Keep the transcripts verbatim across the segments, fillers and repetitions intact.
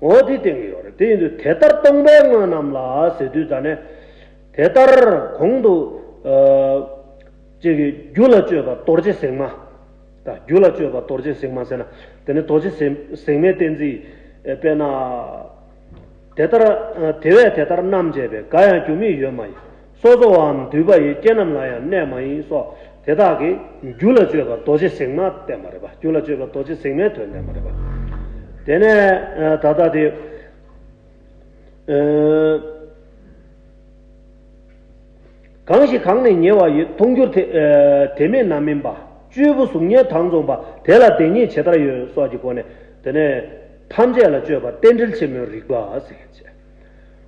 འོ་དེ་བསྟན་གྱི་ཡོད་རེད། དེ་ཡིན་དུས་དེ་ལྟར་སྟོང་པའི་དངོས་རྣམས་ལ་ཟེར་དུས་ད་ནས་དེ་ལྟར་གོང་དུ་ཅིག་གི་རྒྱུ་ལ་དཔྱོད་པ་རྡོ་རྗེ་ཟེགས་མ། ད་རྒྱུ་ལ་དཔྱོད་པ་རྡོ་རྗེ་ཟེགས་མ་ཟེར་ན། དེ་ནི་རྡོ་རྗེ་ཟེགས་མའི་བསྟན་རྩིས་དཔེར་ན། དེ་ལྟར་དེ་བས་དེ་ལྟར་རྣམ་བཅད་པས། འགའ་ཡང་རྒྱུ་མེད་ཡོད་མ་ཡིན། སོ་སོའམ་འདུས་པ་ཡི། སྐྱེ་རྣམས་ལ་ཡང་གནས་མ་ཡིན་སོགས། དེ་དག་གིས་རྒྱུ་ལ་དཔྱོད་པ་རྡོ་རྗེ་ཟེགས་མ་བསྟན་པ་རེད་པ། རྒྱུ་ལ་དཔྱོད་པ་རྡོ་རྗེ་ཟེགས་མའི་དོན་བསྟན་པ་རེད་པ། དེ་ནས་ད་ལྟ་དེ། གང་ཞིག་གང་ནས་ཉེ་བ་ཡི། མཐོང་འགྱུར་དེ་དེ་མེད་ན་མིན་པ། བཅུ་པོ་གཟུགས་བརྙན་དང་མཚུངས་པ། དེ་ལ་དེ་ཉིད་ཇི་ལྟར་ཡོད་སོགས་ཀྱི་སྒོ་ནས། དེ་ནས་ཐམས་ཅད་ལ་དཔྱོད་པ་རྟེན་འབྲེལ་ཆེན་མོའི་རིགས་པ་ཟེར་བྱས།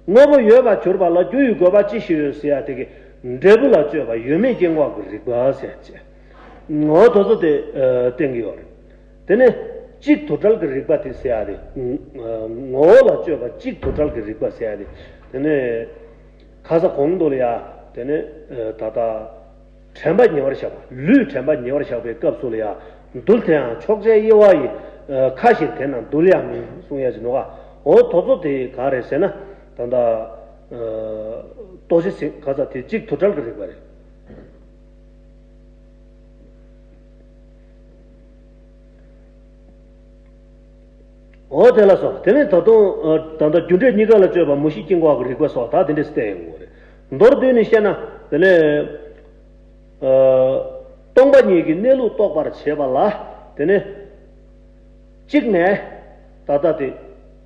དངོས་པོ་ཡོད་པར་གྱུར་པ་ལ་རྒྱུ་ཡི་དགོས་པ་ཅི་ཞིག་ཡོད་ཟེར་ཡ་དེ་གི་འབྲས་བུ་ལ་དཔྱོད་པ་ཡོད་མེད་སྐྱེ་འགོག་གི་རིགས་པ་ཟེར་བྱས། ངོ་བོ་དེ་ཚོ་དེ་བསྟན་གྱི་ཡོད་རེད། དེ་ནས་གཅིག་དུ་བྲལ་གྱི་རིགས་པ་དེ་ཟེར་ཡ་དེ། ངོ་བོ་ལ་དཔྱོད་པ་གཅིག་དུ་བྲལ་གྱི་རིགས་པ་ཟེར་ཡ་དེ། དེ་ནས་ཁ་ས་གོང་དུ་ལ་ཡ། དེ་ནས་ད་ལྟ་དྲན་པ་ཉེ་བར་བཞག་པ། ལུས་དྲན་པ་ཉེ་བར་བཞག་པའི་སྐབས་སུ་ལ་ཡ། འདུལ་དེ་ཡང་ཕྱོགས་ཆའི་དབྱེ་བ་ཡིས། ཁ་ཞེས་དེ་རྣམས་འདུལ་ཡང་མིན་གསུང་ཡ་ཅིག་འདུག་ག་འོ་དེ་ཚོ་དེ་ག་རེ་ཟེར་ན། ད་ལྟ་རྡོ་རྗེ་ཟེགས་ག་ས་དེ་གཅིག་དུ་བྲལ་གྱི་རིགས་པ་རེད། འོ་དེ་ལ་སོགས། དེ་ནས་ད་དུང་ད་ལྟ་རྒྱུ་འབྲས་གཉིས་ཀ་ལ་དཔྱོད་པ་མུ་བཞི་སྐྱེ་འགོག་གི་རིགས་པ་སོགས་ད་དེ་འདྲས་བསྟན་ཡོང་གི་རེད། མདོར་བསྡུས་ནས་བཤད་ན་དེ་ནས་སྟོང་པ་ཉིད་ཀྱི་གནས་ལུགས་རྟོགས་པར་བྱེད་པ་ལ། དེ་ནས་གཅིག་ནས་ད་ལྟ་དེ་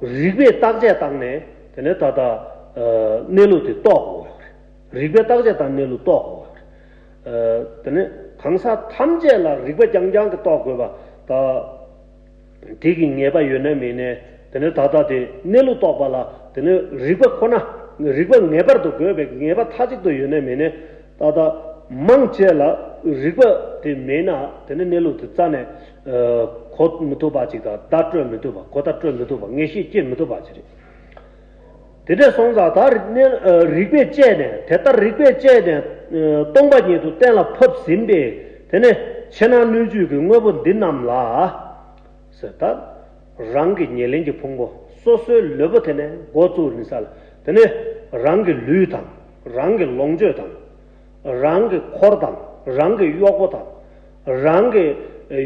རིགས་པས་བརྟག་དཔྱད་བཏང་ནས། དེ་ནས་ད་ལྟ་གནས་ལུགས་དེ་རྟོགས་དགོས་རེད། རིགས་པས་བརྟག་དཔྱད་བཏང་ནས་གནས་ལུགས་རྟོགས་དགོས་རེད། དེ་ནས་གང་ཟག་ཐམས་ཅད་ལ་རིགས་པ་རྐྱང་རྐྱང་གིས་རྟོགས་དགོས་པ་ད། དེ་གི་ངེས་པ་ཡོད་ན་མེད་ན། དེ་ནས་ད་ལྟ་དེ་གནས་ལུགས་རྟོགས་པ་ལ། དེ་ནས་རིགས་པ་ཁོ་ན། རིགས་པ་ངེས་པར་དུ་དགོས་པའི་ངེས་པ་མཐའ་གཅིག་ཏུ་ཡོད་ན་མེད་ན། ད་ལྟ་མང་ཆེ་ལ་རིགས་པ་དེ་མེད་ན། དེ་ནས་གནས་ལུགས་དེ་རྩ་ནས་གོ་མི་ཐུབ་པ་ཅིག་དང་། བརྡ་སྤྲོད་མི་ཐུབ་པ། གོ་བརྡ་སྤྲོད་མི་ཐུབ་པ། ངེས་ཤེས་སྐྱེ་མི་ཐུབ་པ་ཅིག་རེད། དེ་འདྲ་སོང་ཙང་ད་རིགས་པས་དཔྱད་ནས། དེ་ལྟར་རིགས་པས་དཔྱད་ནས་སྟོང་པ་ཉིད་དུ་གཏན་ལ་ཕབ་ཟིན་པས། དེ་ནས་ཕྱི་ནང་སྣོད་བཅུད་ཀྱི་དངོས་པོ་འདི་རྣམས་ལ་ཟེར། ད་རང་གི་ཉེར་ལེན་གྱི་ཕུང་པོ་སོ་སོའི་ལུས་པོ་དེ་ནས་འགོ་བཙུགས་ནས་ས་ལ། དེ་ནས་རང་གི་ལུས་དང་། རང་གི་ལོངས་སྤྱོད་དང་། རང་གི་འཁོར་དང་། རང་གི་གཡོག་པོ་དང་། རང་གི་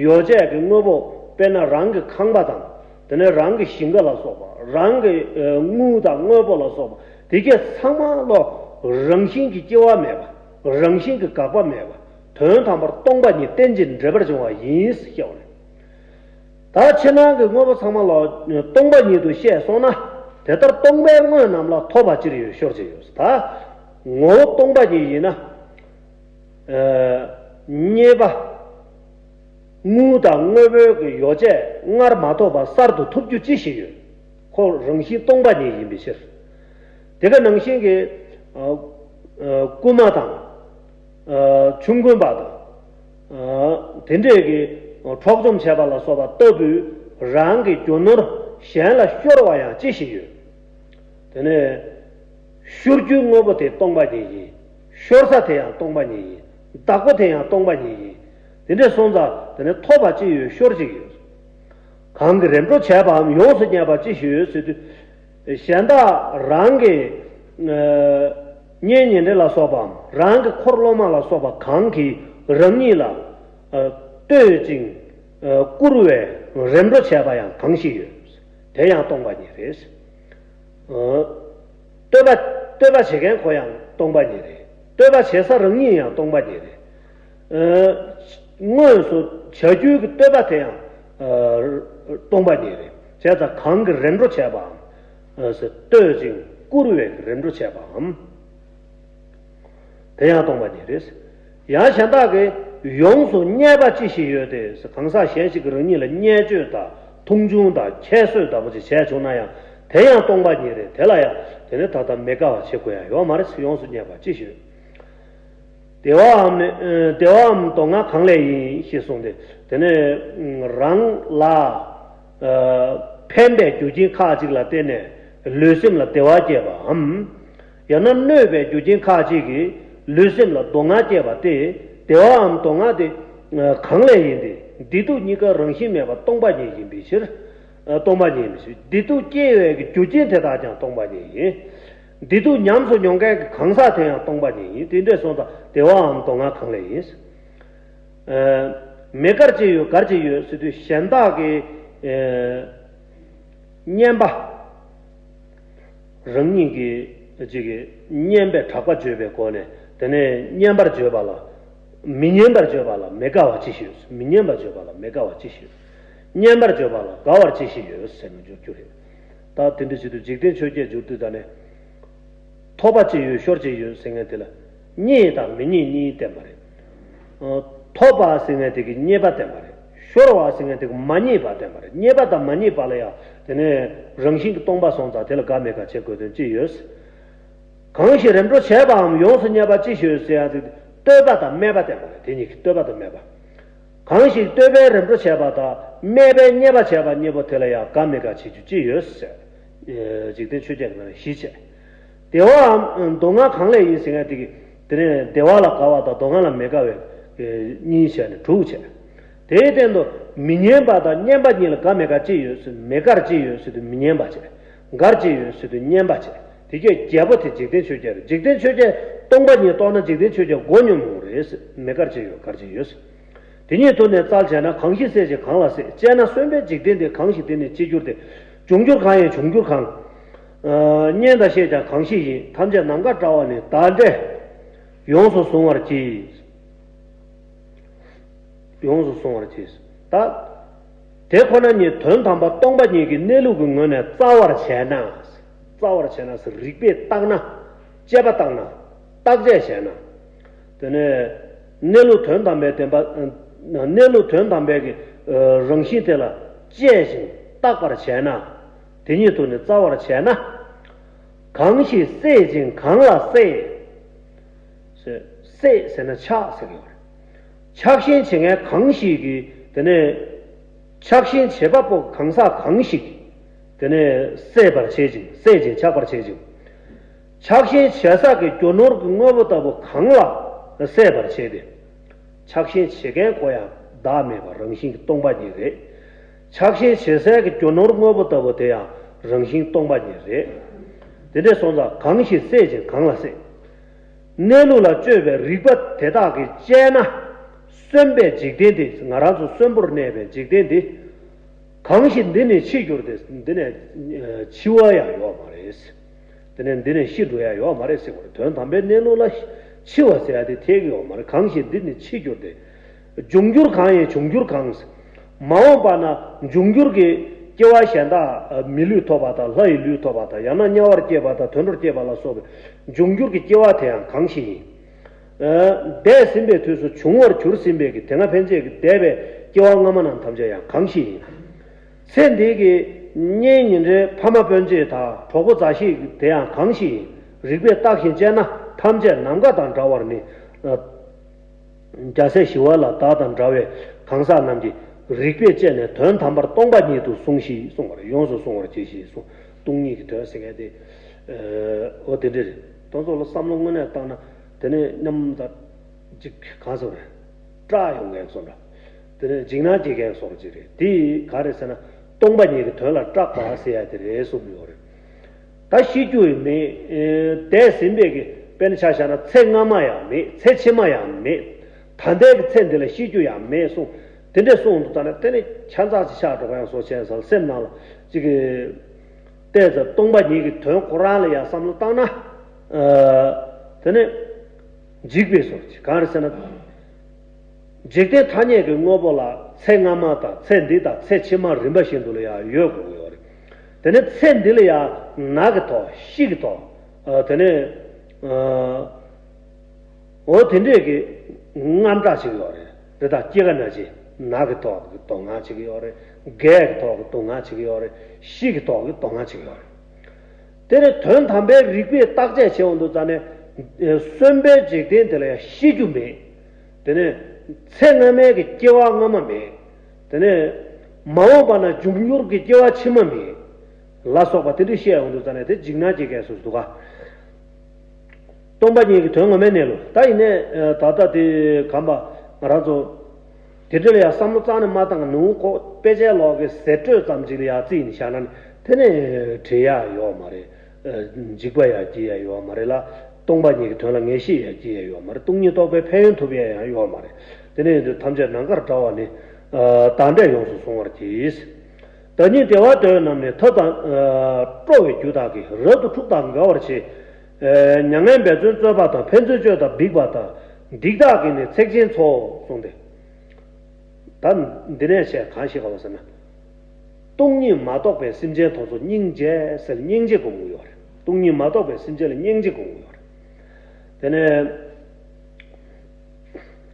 ཡོ་བྱད་ཀྱི་དངོས་པོ། དཔེར་ན་རང་གི་ཁང་པ་དང་། དེ་ནས་རང་གི་ཞིང་ཁ་ལ་སོགས་པ། རང་གི་དངུལ་དང་དངོས་པོ་ལ་སོགས་པ། དེ་གས་ཚང་མ་ལོ་རང་བཞིན་གྱིས་སྐྱེ་བ་མེད་པ། རང་བཞིན་གྱིས་འགག་པ་མེད་པ། དོན་དམ་པར་སྟོང་པ་ཉིད་རྟེན་ཅིང་འབྲེལ་པར་འབྱུང་བ་ཡིན་ཞེས་པ་རེད། ད་ཕྱི་ནང་གི་དངོས་པོ་ཚང་མ་ལ་སྟོང་པ་ཉིད་དུ་ཤེས་སོང་ན། དེ་ལྟར་སྟོང་པའི་དངོས་རྣམས་ལ་ཐོབ་པ་ཅི་ཡོད་ཤོར་ཅི་ཡོད། ད་ངོ་བོ་སྟོང་པ་ཉིད་ཡིན་ན། རྙེད་པ། དངུལ་དང་དངོས་པོའི་གི་ཡོ་བྱད་སྔར་མ་ཐོབ་པ་གསར་དུ་ཐོབ་རྒྱུ་ཅི་ཞིག་ཡོད། ཁོ་རང་བཞིན་སྟོང་པ་ཉིད་ཡིན་པའི་ཕྱིར། དེ་ག་ནང་བཞིན་གྱི་རྐུན་མ་དང་། ཆུང་དཀོན་པ་དང་། དེ་འདྲས་ཀྱི་འཕྲོག་བཅོམ་བྱས་པ་ལ་སོགས་པ་ལྟ་བུའི་རང་གི་རྒྱུ་ནོར་གཞན་ལ་ཤོར་བ་ཡང་ཅི་ཞིག་ཡོད། དེ་ནས་ཤོར་རྒྱུའི་དངོས་པོ་དེ་སྟོང་པ་ཉིད་ཡིན། ཤོར་ས་དེ་ཡང་སྟོང་པ་ཉིད་ཡིན། བདག་པོ་དེ་ཡང་སྟོང་པ་ཉིད་ཡིན། དེ་འདྲས་སོང་ཙང་དེ་ནས་ཐོབ་པ་ཅི་ཡོད་ཤོར་ཅིག་ཡོད། གང་གིས་རིམ་གྲོ་བྱས་པའམ་ཡོངས་སུ་བརྙས་པ་ཅི་ཞིག་ཡོད་ཟེར་དུས། གཞན་དག་རང་གི་གཉེན་ཉེ་འབྲེལ་ལ་སོགས་པའམ་རང་གི་འཁོར་སློབ་མ་ལ་སོགས་པ་གང་གིས་རང་ཉིད་ལ་ལྟོས་ཅིང་བཀུར་བའི་རིམ་གྲོ་བྱས་པ་ཡང་གང་ཞིག་ཡོད། དེ་ཡང་སྟོང་པ་ཉིད་རེད། ལྟོས་པ། ལྟོས་པ་བྱེད་མཁན་ཁོ་ཡང་སྟོང་པ་ཉིད་རེད། ལྟོས་པ་བྱེད་ས་རང་ཉིད་ཡང་སྟོང་པ་ཉིད་རེད། དངོས་སུ་བྱ་རྒྱུའི་གི་ལྟོས་པ་དེ་ཡང་སྟོང་པ་ཉིད་རེད། བྱས་ཙང་གང་གིས་རིམ་གྲོ་བྱས་པའམ། ལྟོས་ཅིང་བཀུར་བའི་རིམ་གྲོ་བྱས་པའམ། དེ་ཡང་སྟོང་པ་ཉིད་རེད། ཡང་གཞན་དག་གིས་ཡོངས་སུ་བརྙས་པ་ཅི་ཞིག་ཡོད་དེ། གང་ཟག་གཞན་ཞིག་གིས་རང་ཉིད་ལ་བརྙས་བཅོས་དང་མཐོང་ཆུང་དང་ཁྱད་གསོད་ལྟ་བུ་ཅིག་བྱས་བྱུང་ན་ཡང་དེ་ཡང་སྟོང་པ་ཉིད་རེད། དེ་ལ་ཡང་དེ་ནི་ད་ལྟ་མི་དགའ་བ་བྱེད་དགོས་ཡ་ཡོད་མ་རེད། ཡོངས་སུ་བརྙས་པ་ཅི་ཞིག་ཡོད། བདེ་བའམ་ནི། བདེ་བའམ་སྡུག་བསྔལ་གང་ལས་ཡིན་ཞེས་གསུངས་ཏེ། དེ་ནི་རང་ལ་ཕན་པའི་རྒྱུ་རྐྱེན་ཁག་ཅིག་ལ་བརྟེན་ནས་ལུས་སེམས་ལ་བདེ་བ་སྐྱེས་པའམ། ཡང་ན་གནོད་པའི་རྒྱུ་རྐྱེན་ཁག་ཅིག་གིས་ལུས་སེམས་ལ་སྡུག་བསྔལ་སྐྱེས་པ་སྟེ། བདེ་བའམ་སྡུག་བསྔལ་དེ་གང་ལས་ཡིན་ཏེ། བདེ་སྡུག་གཉིས་ཀ་རང་བཞིན་མེད་པ་སྟོང་པ་ཉིད་ཡིན་པའི་ཕྱིར། སྟོང་པ་ཉིད་མི་ཤེས། བདེ་སྡུག་སྐྱེ་བའི་གི་རྒྱུ་རྐྱེན་དེ་དག་ཀྱང་སྟོང་པ་ཉིད་ཡིན། བདེ་སྡུག་ཉམས་སུ་མྱོང་མཁན་གྱི་གང་ཟག་དེ་ཡང་སྟོང་པ་ཉིད་ཡིན། དེ་འདྲས་སོང་ཙང་བདེ་བའམ་སྡུག་བསྔལ་གང་ལས་ཡིན། ཨ། མེད་གར་ཅི་ཡོད། གར་ཅི་ཡོད་ཟེར་དུས་གཞན་དག་གི་ཨ། བསྙེན་པ། རང་ཉིད་ཀྱི་ཅིག་གི་བསྙེན་པའི་གྲགས་པ་བརྗོད་པའི་སྒོ་ནས། དེ་ནས་བསྙེན་པར་བརྗོད་པ་ལ། མི་བསྙེན་པར་བརྗོད་པ་ལ་མི་དགའ་བ་ཅི་ཞིག་ཡོད། མི་བསྙེན་པར་བརྗོད་པ་ལ་མི་དགའ་བ་ཅི་ཞིག་ཡོད། བསྙེན་པར་བརྗོད་པ་ལ་དགའ་བར་ཅི་ཞིག་ཡོད་ཟེར་ནས་འགྱུར་རྒྱུ་རེད། ད་དེ་འདྲ་བྱེད་དུས་འཇིག་རྟེན་ཆོས་བརྒྱད་འགྱུར་དུས་ད་ནས། ཐོབ་པ་ཅི་ཡོད། ཤོར་ཅི་ཡོད་ཟེར་མཁན་དེ་ལ། རྙེད་དང་མི་རྙེད་གཉིས་བསྟན་པ་རེད། ཨ། ཐོབ་པ་ཟེར་མཁན་དེ་གི་རྙེད་པ་བསྟན་པ་རེད། ཤོར་བ་ཟེར་མཁན་དེ་གི་མ་རྙེད་པ་བསྟན་པ་རེད། རྙེད་པ་དང་མ་རྙེད་པ་ལ་ཡང་དེ་ནས་རང་བཞིན་གྱིས་སྟོང་པ་སོང་ཙང་དེ་ལ་དགའ་མི་དགའ་བྱེད་དགོས་དོན་ཅི་ཡོད། གང་ཞིག་རིམ་གྲོ་བྱས་པའམ་ཡོངས་སུ་རྙེད་པ་ཅི་ཞིག་ཡོད་ཟེར་ཡང་དེ་བསྟོད་པ་དང་སྨད་པ་བསྟན་པ་རེད། དེ་གཉིས་ཀྱི་བསྟོད་པ་དང་སྨད་པ། གང་ཞིག་བསྟོད་པའི་རིམ་གྲོ་བྱས་པ་དང་སྨད་པའི་རྙེད་པ་བྱས་པ་གཉིས་པོ་དེ་ལ་ཡང་དགའ་མི་དགའ་བྱེད་རྒྱུ་ཅི་ཡོད་ཟེར། འཇིག་རྟེན་ཆོས་བརྒྱད་ཀྱི་ནང་ནས་བཞི་བྱས། བདེ་བའམ་སྡུག་བསྔལ་གང་ལས་ཡིན་ཟེར་མཁན་དེ་གི། དེ་ནས་བདེ་བ་ལ་དགའ་བ་དང་སྡུག་བསྔལ་ལ་མི་དགའ་བའི་གཉིས་བྱས་ནས་དྲུག་བྱས། དེའི་སྟེང་དུ་མི་སྙན་པ་དང་སྙན་པ་གཉིས་ལ་དགའ་མི་དགའ་ཅི་ཡོད་ཟེར། མེད་གར་ཅི་ཡོད་ཟེར་དུས་མི་སྙན་པ་བྱས། གར་ཅི་ཡོད་ཟེར་དུས་སྙན་པ་བྱས། དེ་གས་བརྒྱད་པོ་དེ་འཇིག་རྟེན་ཆོས་བརྒྱད་རེད། འཇིག་རྟེན་ཆོས་བརྒྱད་སྟོང་པ་ཉིད་རྟོགས་ན་འཇིག་རྟེན་ཆོས་བརྒྱད་མགོ་སྙོམས་འོང་རེད་ཟེར། མེད་གར་ཅི་ཡོད། གར་ཅི་ཡོད་ཟེར། དེ་ཉིད་དུ་ནི་བཙལ་བྱས་ན། གང་ཞིག་སྲེད་ཅིང་གང་ལ་སྲེད། དཔྱད་ན་གསོན་པའི་འཇིག་རྟེན་འདི། གང་ཞིག་འདི་ནི་འཆི་འགྱུར་ཏེ། འབྱུང་འགྱུར་གང་ཡིན་འབྱུང་འགྱུར་གང་། ཨ། རྙེད་དང་ཤེས་ཀྱང་གང་ཞིག་ཡིན། ཐམས་ཅད་ནམ་མཁའ་འདྲ་བ་ནི། བདག་འདྲས་ཡོངས་སུ་གཟུང་བར་གྱིས། ཡོངས་སུ་གཟུང་བར་གྱིས། ད་དེ་ཁོ་ན་ཉིད་དོན་དམ་པ་སྟོང་པ་ཉིད་ཀྱི་གནས་ལུགས་ཀྱི་ངོས་ནས་བཙལ་བར་བྱས་ན། བཙལ་བར་བྱས་ན་ཟེར། རིགས་པས་བརྟགས་ན། དཔྱད་པ་བཏང་ན། བརྟག་དཔྱད་བྱས་ན། དེ་ནས་གནས་ལུགས་དོན་དམ་པའི་བདེན་པ། གནས་ལུགས་དོན་དམ་པའི་གི་རང་བཞིན་དེ་ལ་དཔྱད་ཅིང་བརྟག་པར་བྱས་ན། དེ་ཉིད་དུ་ནི་བཙལ་བར་བྱས་ན། གང་ཞིག་སྲེད་ཅིང་གང་ལ་སྲེད། སྲེད་ཟེར་ན་ཆགས་ཟེར་གི་ཡོད་རེད། ཆགས་ཞེན་བྱེད་མཁན་གང་ཞིག་གིས་དེ་ནས། ཆགས་ཞེན་བྱེད་པ་པོ་གང་ཟག་གང་ཞིག་གིས་དེ་ནས་སྲེད་པར་བྱེད་ཅིང་། སྲེད་ཅིང་ཆགས་པར་བྱེད་ཅིང་། ཆགས་ཞེན་བྱེད་ས་གི་རྒྱུ་ནོར་གྱི་དངོས་པོ་ལྟ་བུ་གང་ལ་སྲེད་པར་བྱེད་དེ། ཆགས་ཞེན་བྱེད་མཁན་ཀོ་ཡང་བདག་མེད་པ་རང་བཞིན་གྱིས་སྟོང་པ་ཉིད་རེད། ཆགས་ཞེན་བྱེད་སའི་གི་རྒྱུ་ནོར་དངོས་པོ་ལྟ་བུ་དེ་ཡང་རང་བཞིན་སྟོང་པ་ཉིད་རེད། དེ་འདྲས་སོང་ཙང་གང་ཞིག་སྲེད་ཅིང་གང་ལ་སྲེད། གནས་ལུགས་ལ་དཔྱོད་པའི་རིག་པ་དེ་དག་གིས་དཔྱད་ན། གསོན་པའི་འཇིག་རྟེན་འདི། ང་རང་ཚོ་གསོན་པོར་གནས་པའི་འཇིག་རྟེན་འདི། གང་ཞིག་འདི་ནི་འཆི་འགྱུར་ཏེ། འདི་ནས་འཆི་བ་ཡང་ཡོད་མ་རེད། དེ་ནས་འདི་ནས་ཤི་འགྲོ་ཡ་ཡོད་མ་རེད་ཟེར་བ་རེད། དོན་དམ་པའི་གནས་ལུགས་ལ་འཆི་བ་ཟེར་ཡ་དེ་ཐེག་གི་ཡོད་མ་རེད། གང་ཞིག་འདི་ནི་འཆི་འགྱུར་ཏེ། འབྱུང་འགྱུར་གང་ཡིན་འབྱུང་འགྱུར་གང་། མ་འོངས་པ་ན་འབྱུང་འགྱུར་གྱི་སྐྱེ་བ་གཞན་དག་མི་ལུས་ཐོབ་པ་དང་ལྷ་ཡི་ལུས་ཐོབ་པ་དང་ཡང་ན་དམྱལ་བར་སྐྱེས་པ་དང་དུད་འགྲོར་སྐྱེས་པ་ལ་སོགས་པའི་འབྱུང་འགྱུར་གྱི་སྐྱེ་བ་དེ་ཡང་གང་ཞིག་ཡིན། འདས་ཟིན་པའི་དུས་སུ་བྱུང་བར་གྱུར་ཟིན་པའི་གི་དེ་སྔ་ཕན་ཆད་ཀྱི་འདས་པའི་སྐྱེ་བ་སྔ་མ་རྣམས་ཐམས་ཅད་ཡང་གང་ཞིག་ཡིན། ཚེ་འདི་གི་གཉེན་ཉེ་འབྲེལ་ཕ་མ་སྤུན་མཆེད་དང་གྲོགས་པོ་མཛའ་བཤེས་དེ་ཡང་གང་ཞིག་ཡིན། རིགས་པས་བརྟགས་ཤིང་དཔྱད་ན་ཐམས་ཅད་ནམ་མཁའ་དང་འདྲ་བར་ནི། རྒྱལ་སྲས་ཞི་བ་ལྷ་བདག་དང་འདྲ་བའི་གང་ཟག་རྣམས་ཀྱིས་རིགས་པས་དཔྱད་ནས་དོན་དམ་པར་སྟོང་པ་ཉིད་དུ་གཟུང་ཞིག་གསུངས་པ་རེད། ཡོངས་སུ་གཟུང་བར་གྱིས་ཤིག་གསུངས། སྟོང་ཉིད་ཀྱི་དོན་ཟེར་མཁན་དེ། འོ་དེ་འདྲ་རེད། དེ་ཚོ་ལ་བསམ་བློ་དངོས་གནས་བཏང་ན་དེ་ནས་མཉམ་དུ་ཅིག་གང་ཟེར་བ་རེད། སྐྲག་ཡོང་མཁན་བཟོ་འདྲ། དེ་ནས་འཇིགས་སྣང་སྐྱེ་མཁན་བཟོ་འདྲ་ཅིག་རེད། དེ་ག་རེ་ཟེར་ན་སྟོང་པ་ཉིད་ཀྱི་དོན་ལ་སྐྲག་པ་ཟེར་ཡ་དེ་རེད་གསུངས་ཡོད་རེད། ད་ཤི་རྒྱུ་ཡང་མེད། འདས་ཟིན་པའི་གི་དཔེར་ན་ཆ་བཞག་ན་ཚེ་སྔ་མ་ཡང་མེད། ཚེ་ཕྱི་མ་ཡང་མེད། ད་ལྟའི་གི་ཚེ་འདི་ལ་ཤི་རྒྱུ་ཡང་མེད་གསུངས། དེ་འདྲས་གསུངས་འདུག་ད་ནི་དེ་ནི་ཆ་ཚང་ཅིག་ཆགས་འགྲོ་ག་ཡང་བཟོ་བྱས་ཟེར་སེམས་ནང་ལ་ཅིག་གི་བལྟས་ཚེ་སྟོང་པ་ཉིད་ཀྱི་དོན་ཁོ་རང་ལ་ཡང་བསམ་བློ་བཏང་ན། དེ་ནི་འཇིགས་པའི་བཟོ་ཅིག་གང་རེད་ཟེར་ན། འཇིག་རྟེན་ཐ་སྙད་ཀྱི་དངོས་པོ་ལ་ཚེ་སྔ་མ་དང་ཚེ་འདི་དང་ཚེ་ཕྱི་མ་རིམ་པ་བཞིན་དུ་ལ་ཡང་ཡོད་དགོས་ཀྱི་ཡོད་རེད། དེ་ནས་ཚེ་འདི་ལ་ཡང་ན་གི་ཐོག་ཤི་གི་ཐོག་དེ་ནས་འོ་དེ་འདྲས་ཀྱི་དངངས་སྐྲག་ཅིག་ཡོད་རེད། དེ་དག་སྐྱེ་རྒ་ན་འཆི་ན་གི་ཐོག་གི་སྡུག་བསྔལ་ཅིག་ཡོད་རེད། རྒས་ཀྱི་ཐོག་གི་སྡུག་བསྔལ་ཅིག་ཡོད་རེད། ཤི་གི་ཐོག་གི་སྡུག་བསྔལ་ཅིག་ཡོད་རེད། དེ་ནས་དོན་དམ་པའི་རིགས་པས་བརྟག་དཔྱད་བྱེད་འོང་དུས་ཙ་ནས་གསོན་པོའི་འཇིག་རྟེན་དེ་ལ་ཡང་ཤི་རྒྱུ་མེད། དེ་ནས་ཚེ་སྔ་མའི་གི་སྐྱེ་བ་སྔ་མ་མེད། དེ་ནས་མ་འོངས་པ་ན་འབྱུང་འགྱུར་གྱི་སྐྱེ་བ་ཕྱི་མ་མེད། ལ་སོགས་པ་དེ་འདྲ་བཤད་འོང་དུས་ཙ་ནས་དེ་འཇིགས་སྣང་སྐྱེ་མཁན་སོ་སོ་འདུག་ག་སྟོང་པ་ཉིད་ཀྱི་དོན་ངོ་མའི་གནས་ལུགས་ད་ཡིན་ནས་ད་ལྟ་དེ་གམ་པ་ང་རང་ཚོ་ དེ་འདྲ་ལ་ཡང་བསམ་བློ་རྩ་ནས་མ་བཏང་། ནུ་ཁོ་དཔེ་ཆའི་ལོག་གི་ཟེར་སྤྲོས་ཙམ་ཅིག་ལ་ཡང་རྩིས་ནས་བཞག་ན་ནི་དེ་ནི་འགྲིག་ཡ་ཡོད་མ་རེད། འཇིགས་པ་ཡང་སྐྱེ་ཡ་ཡོད་མ་རེད་ལ། སྟོང་པ་ཉིད་ཀྱི་དོན་ལ་ངེས་ཤེས་ཡང་སྐྱེ་ཡ་ཡོད་མ་རེད། སྟོང་ཉིད་རྟོགས་པའི་ཕན་ཡོན་ཐོབ་ཡ་ཡང་ཡོད་མ་རེད། དེ་ནས་འདི་ཐམས་ཅད་ནམ་མཁར་བྲལ་བ་ནི། བདག་འབྲས་ཡོངས་སུ་བཟུང་བར་གྱིས། བདག་ཉིད་བདེ་བ་འདོད་རྣམས་ནི། ཐབས་དང་སྤྲོ་བའི་རྒྱུ་དག་གིས། རབ་ཏུ་འཁྲུག་དང་འགལ་བར་བྱེད། མྱ་ངན་འབད་བརྩོན་རྩོད་པ་དང་། ཕན་ཚུན་གཅོད་དང་འབིགས་པ་དང་། སྡིག་དག་གིས་ནི་ཚེགས་ཆེན་འཚོ། གསུངས་ཏེ། ད་འདི་ནས་བཤད་གང་ཤེས་ག་བ་ཟེར་ན། སྟོང་ཉིད་མ་རྟོགས་པའི་སེམས་ཅན་དེ་ཚོ་སྙིང་རྗེ་ཟེར། སྙིང་རྗེ་སྒོམ་གྱི་ཡོད་རེད། སྟོང་ཉིད་མ་རྟོགས་པའི་སེམས་ཅན་ལ་སྙིང་རྗེ་སྒོམ་གྱི་ཡོད་རེད། དེ་ནས་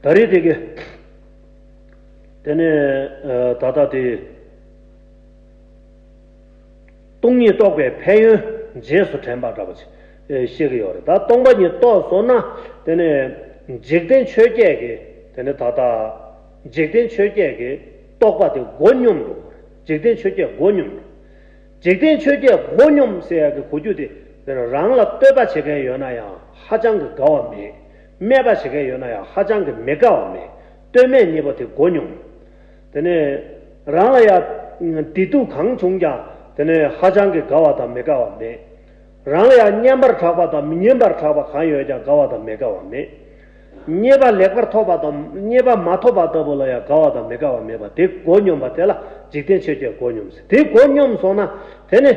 ད་རེས་དེ་གི་དེ་ནས་ད་ལྟ་དེ། སྟོང་ཉིད་རྟོགས་པའི་ཕན་ཡོན་རྗེས་སུ་དྲན་པ་འདྲ་པོ་ཅིག་ཤེས་ཀྱི་ཡོད་རེད། ད་སྟོང་པ་ཉིད་རྟོགས་སོང་ན་དེ་ནས་འཇིག་རྟེན་ཆོས་བརྒྱད་ཀྱི་དེ་ནས་ད་ལྟ་འཇིག་རྟེན་ཆོས་བརྒྱད་ཀྱི་རྟོག་པ་དེ་མགོ་སྙོམས་འགྲོ། འཇིག་རྟེན་ཆོས་བརྒྱད་མགོ་སྙོམས་འགྲོ། འཇིག་རྟེན་ཆོས་བརྒྱད་མགོ་སྙོམས་ཟེར་ཡག་གི་གོ་རྒྱུ་དེ་དེ་ནས་རང་ལ་བསྟོད་པ་བྱེད་མཁན་ཡོད་ན་ཡང་ཧ་ཅང་གི་དགའ་བ་མེད། སྨད་པ་བྱེད་མཁན་ཡོད་ན་ཡང་ཧ་ཅང་གི་མི་དགའ་བ་མེད། བསྟོད་སྨད་གཉིས་པོ་དེ་མགོ་སྙོམས། དེ་ནས་རང་ལ་ཡང་བདེ་སྡུག་གང་བྱུང་ཀྱང་དེ་ནས་ཧ་ཅང་གི་དགའ་བ་དང་མི་དགའ་བ་མེད། རང་ལ་ཡང་སྙན་པར་གྲགས་པ་དང་མི་སྙན་པར་གྲགས་པ་གང་ཡོད་ཀྱང་དགའ་བ་དང་མི་དགའ་བ་མེད། རྙེད་པ་ལེགས་པར་ཐོབ་པ་དང་རྙེད་པ་མ་ཐོབ་པ་ལྟ་བུ་ལ་ཡང་དགའ་བ་དང་མི་དགའ་བ་མེད་པ་དེ་མགོ་སྙོམས་པ་དེ་ལ་འཇིག་རྟེན་ཆོས་བརྒྱད་མགོ་སྙོམས་ཟེར། དེ་མགོ་སྙོམས་སོང་ན་དེ་ནི་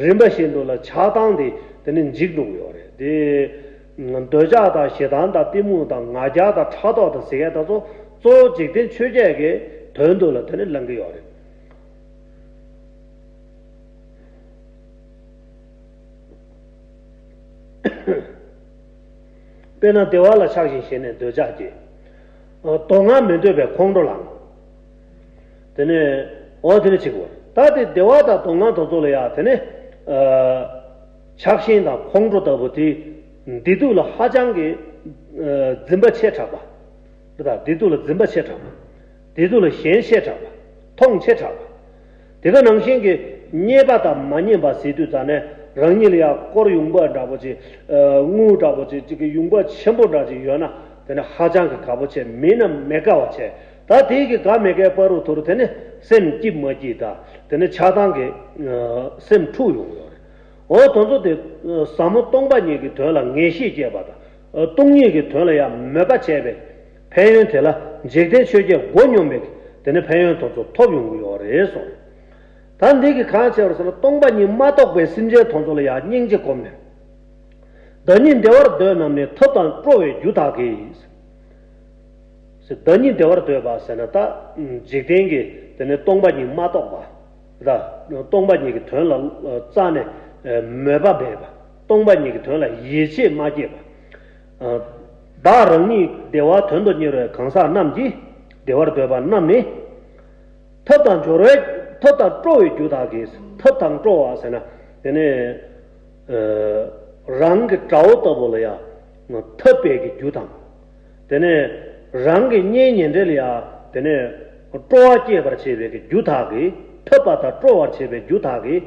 རིམ་པ་བཞིན་དུ་ལ་ཆགས་སྡང་དེ་དེ་ནི་འཇིག་འགྲོ་གི་ཡོད་རེད་དེ། འདོད་ཆགས་དང་ཞེ་སྡང་དང་གཏི་མུག་དང་ང་རྒྱལ་དང་ཕྲག་དོག་དང་ཟེར་མཁན་དེ་ཚོ་གཙོ་བོ་འཇིག་རྟེན་ཆོས་བརྒྱད་ཀྱི་དོན་དུ་ལ་དེ་ནི་ལེན་གྱི་ཡོད་རེད། དཔེར་ན་བདེ་བ་ལ་ཆགས་ཤིང་ཞེན་ནས་འདོད་ཆགས་སྐྱེ། སྡུག་བསྔལ་མི་འདོད་པའི་ཁོང་ཁྲོ་ལངས། དེ་ནས་འོ་དེ་ནི་གཅིག་པོ། ད་དེ་བདེ་བ་དང་སྡུག་བསྔལ་དེ་ཚོ་ལ་ཡང་དེ་ནི་ཆགས་ཞེན་དང་ཁོང་ཁྲོ་ལྟ་བུ་དེ་བདེ་སྡུག་ལ་ཧ་ཅང་གི་འཛིན་པ་ཆེ་དྲགས་པ། དེ་དག་བདེ་སྡུག་ལ་འཛིན་པ་ཆེ་དྲགས་པ། བདེ་སྡུག་ལ་ཞེན་ཆེ་དྲགས་པ། མཐོང་ཆེ་དྲགས་པ། དེ་ག་ནང་བཞིན་གྱི་རྙེད་པ་དང་མ་རྙེད་པ་ཟེར་དུས་ཙ་ནས་རང་ཉིད་ལ་ཡང་དཀོར་ཡོང་འབབ་འདྲ་པོ་ཅིག་དངུལ་འདྲ་པོ་ཅིག་ཅིག་གི་ཡོང་འབབ་ཆེན་པོ་འདྲ་ཅིག་ཡོད་ན་དེ་ནི་ཧ་ཅང་གི་དགའ་པོ་ཆེ། མེད་ན་མི་དགའ་བ་ཆེ། ད་དེ་གི་དགའ་མི་དགའི་བར་དུ་དུར་དེ་ནི་སེམས་སྐྱིད་མ་སྐྱིད་དང་དེ་ནི་ཆགས་སྡང་གི་སེམས་འཁྲུག་ཡོང་གི་ཡོད་རེད། འོ་དེ་ཚོ་དེ་ཟབ་མོ་སྟོང་པ་ཉིད་ཀྱི་དོན་ལ་ངེས་ཤེས་སྐྱེས་པ་དང་སྟོང་ཉིད་ཀྱི་དོན་ལ་ཡང་མོས་པ་བྱས་པའི་ཕན་ཡོན་དེ་ལ་འཇིག་རྟེན་ཆོས་བརྒྱད་མགོ་སྙོམས་པའི་དེ་ནི་ཕན་ཡོན་དེ་ཚོ་ཐོབ་ཡོང་གི་ཡོད་རེད་གསུངས། ད་འདི་གིས་གང་བྱས་པར་ཟེར་ན་སྟོང་པ་ཉིད་མ་རྟོགས་པའི་སེམས་ཅན་དེ་ཚོ་ལ་ཡང་སྙིང་རྗེ་སྒོམ་ནས། བདག་ཉིད་བདེ་བར་འདོད་རྣམས་ནི། ཐབས་དང་སྤྲོ་བའི་རྒྱུ་དག་གིས། ཟེར། བདག་ཉིད་བདེ་བར་འདོད་པ་ཟེར་ན་ད་འཇིག་རྟེན་གྱི་དེ་ནི་སྟོང་པ་ཉིད་མ་རྟོགས་པ། ད་སྟོང་པ་ཉིད་ཀྱི་དོན་ལ་རྩ་ནས་མོས་པ་མེད་པ། སྟོང་པ་ཉིད་ཀྱི་དོན་ལ་ཡིད་ཆེས་མ་སྐྱེས་པ། བདག་རང་ཉིད་བདེ་བ་དོན་དུ་གཉེར་བའི་གང་ཟག་རྣམས་ཀྱིས་བདེ་བར་འདོད་པ་རྣམས་ནི། ཐབས་དང་སྦྱོར་བའི་ཐབས་དང་སྤྲོ་བའི་རྒྱུ་དག་གིས། ཐབས་དང་སྤྲོ་བ་ཟེར་ན་དེ་ནི་རང་གི་དགྲ་བོ་ལྟ་བུ་ལ་ཡང་འཐབ་པའི་གི་རྒྱུ་དང་། དེ་ནས་རང་གི་གཉེན་ཉེ་འབྲེལ་ལ་ཡང་དེ་ནས་སྤྲོ་བ་སྐྱེད་པར་བྱེད་པའི་གི་རྒྱུ་དག་གིས། འཐབ་པ་དང་སྤྲོ་བར་བྱེད་པའི་རྒྱུ་དག་གིས།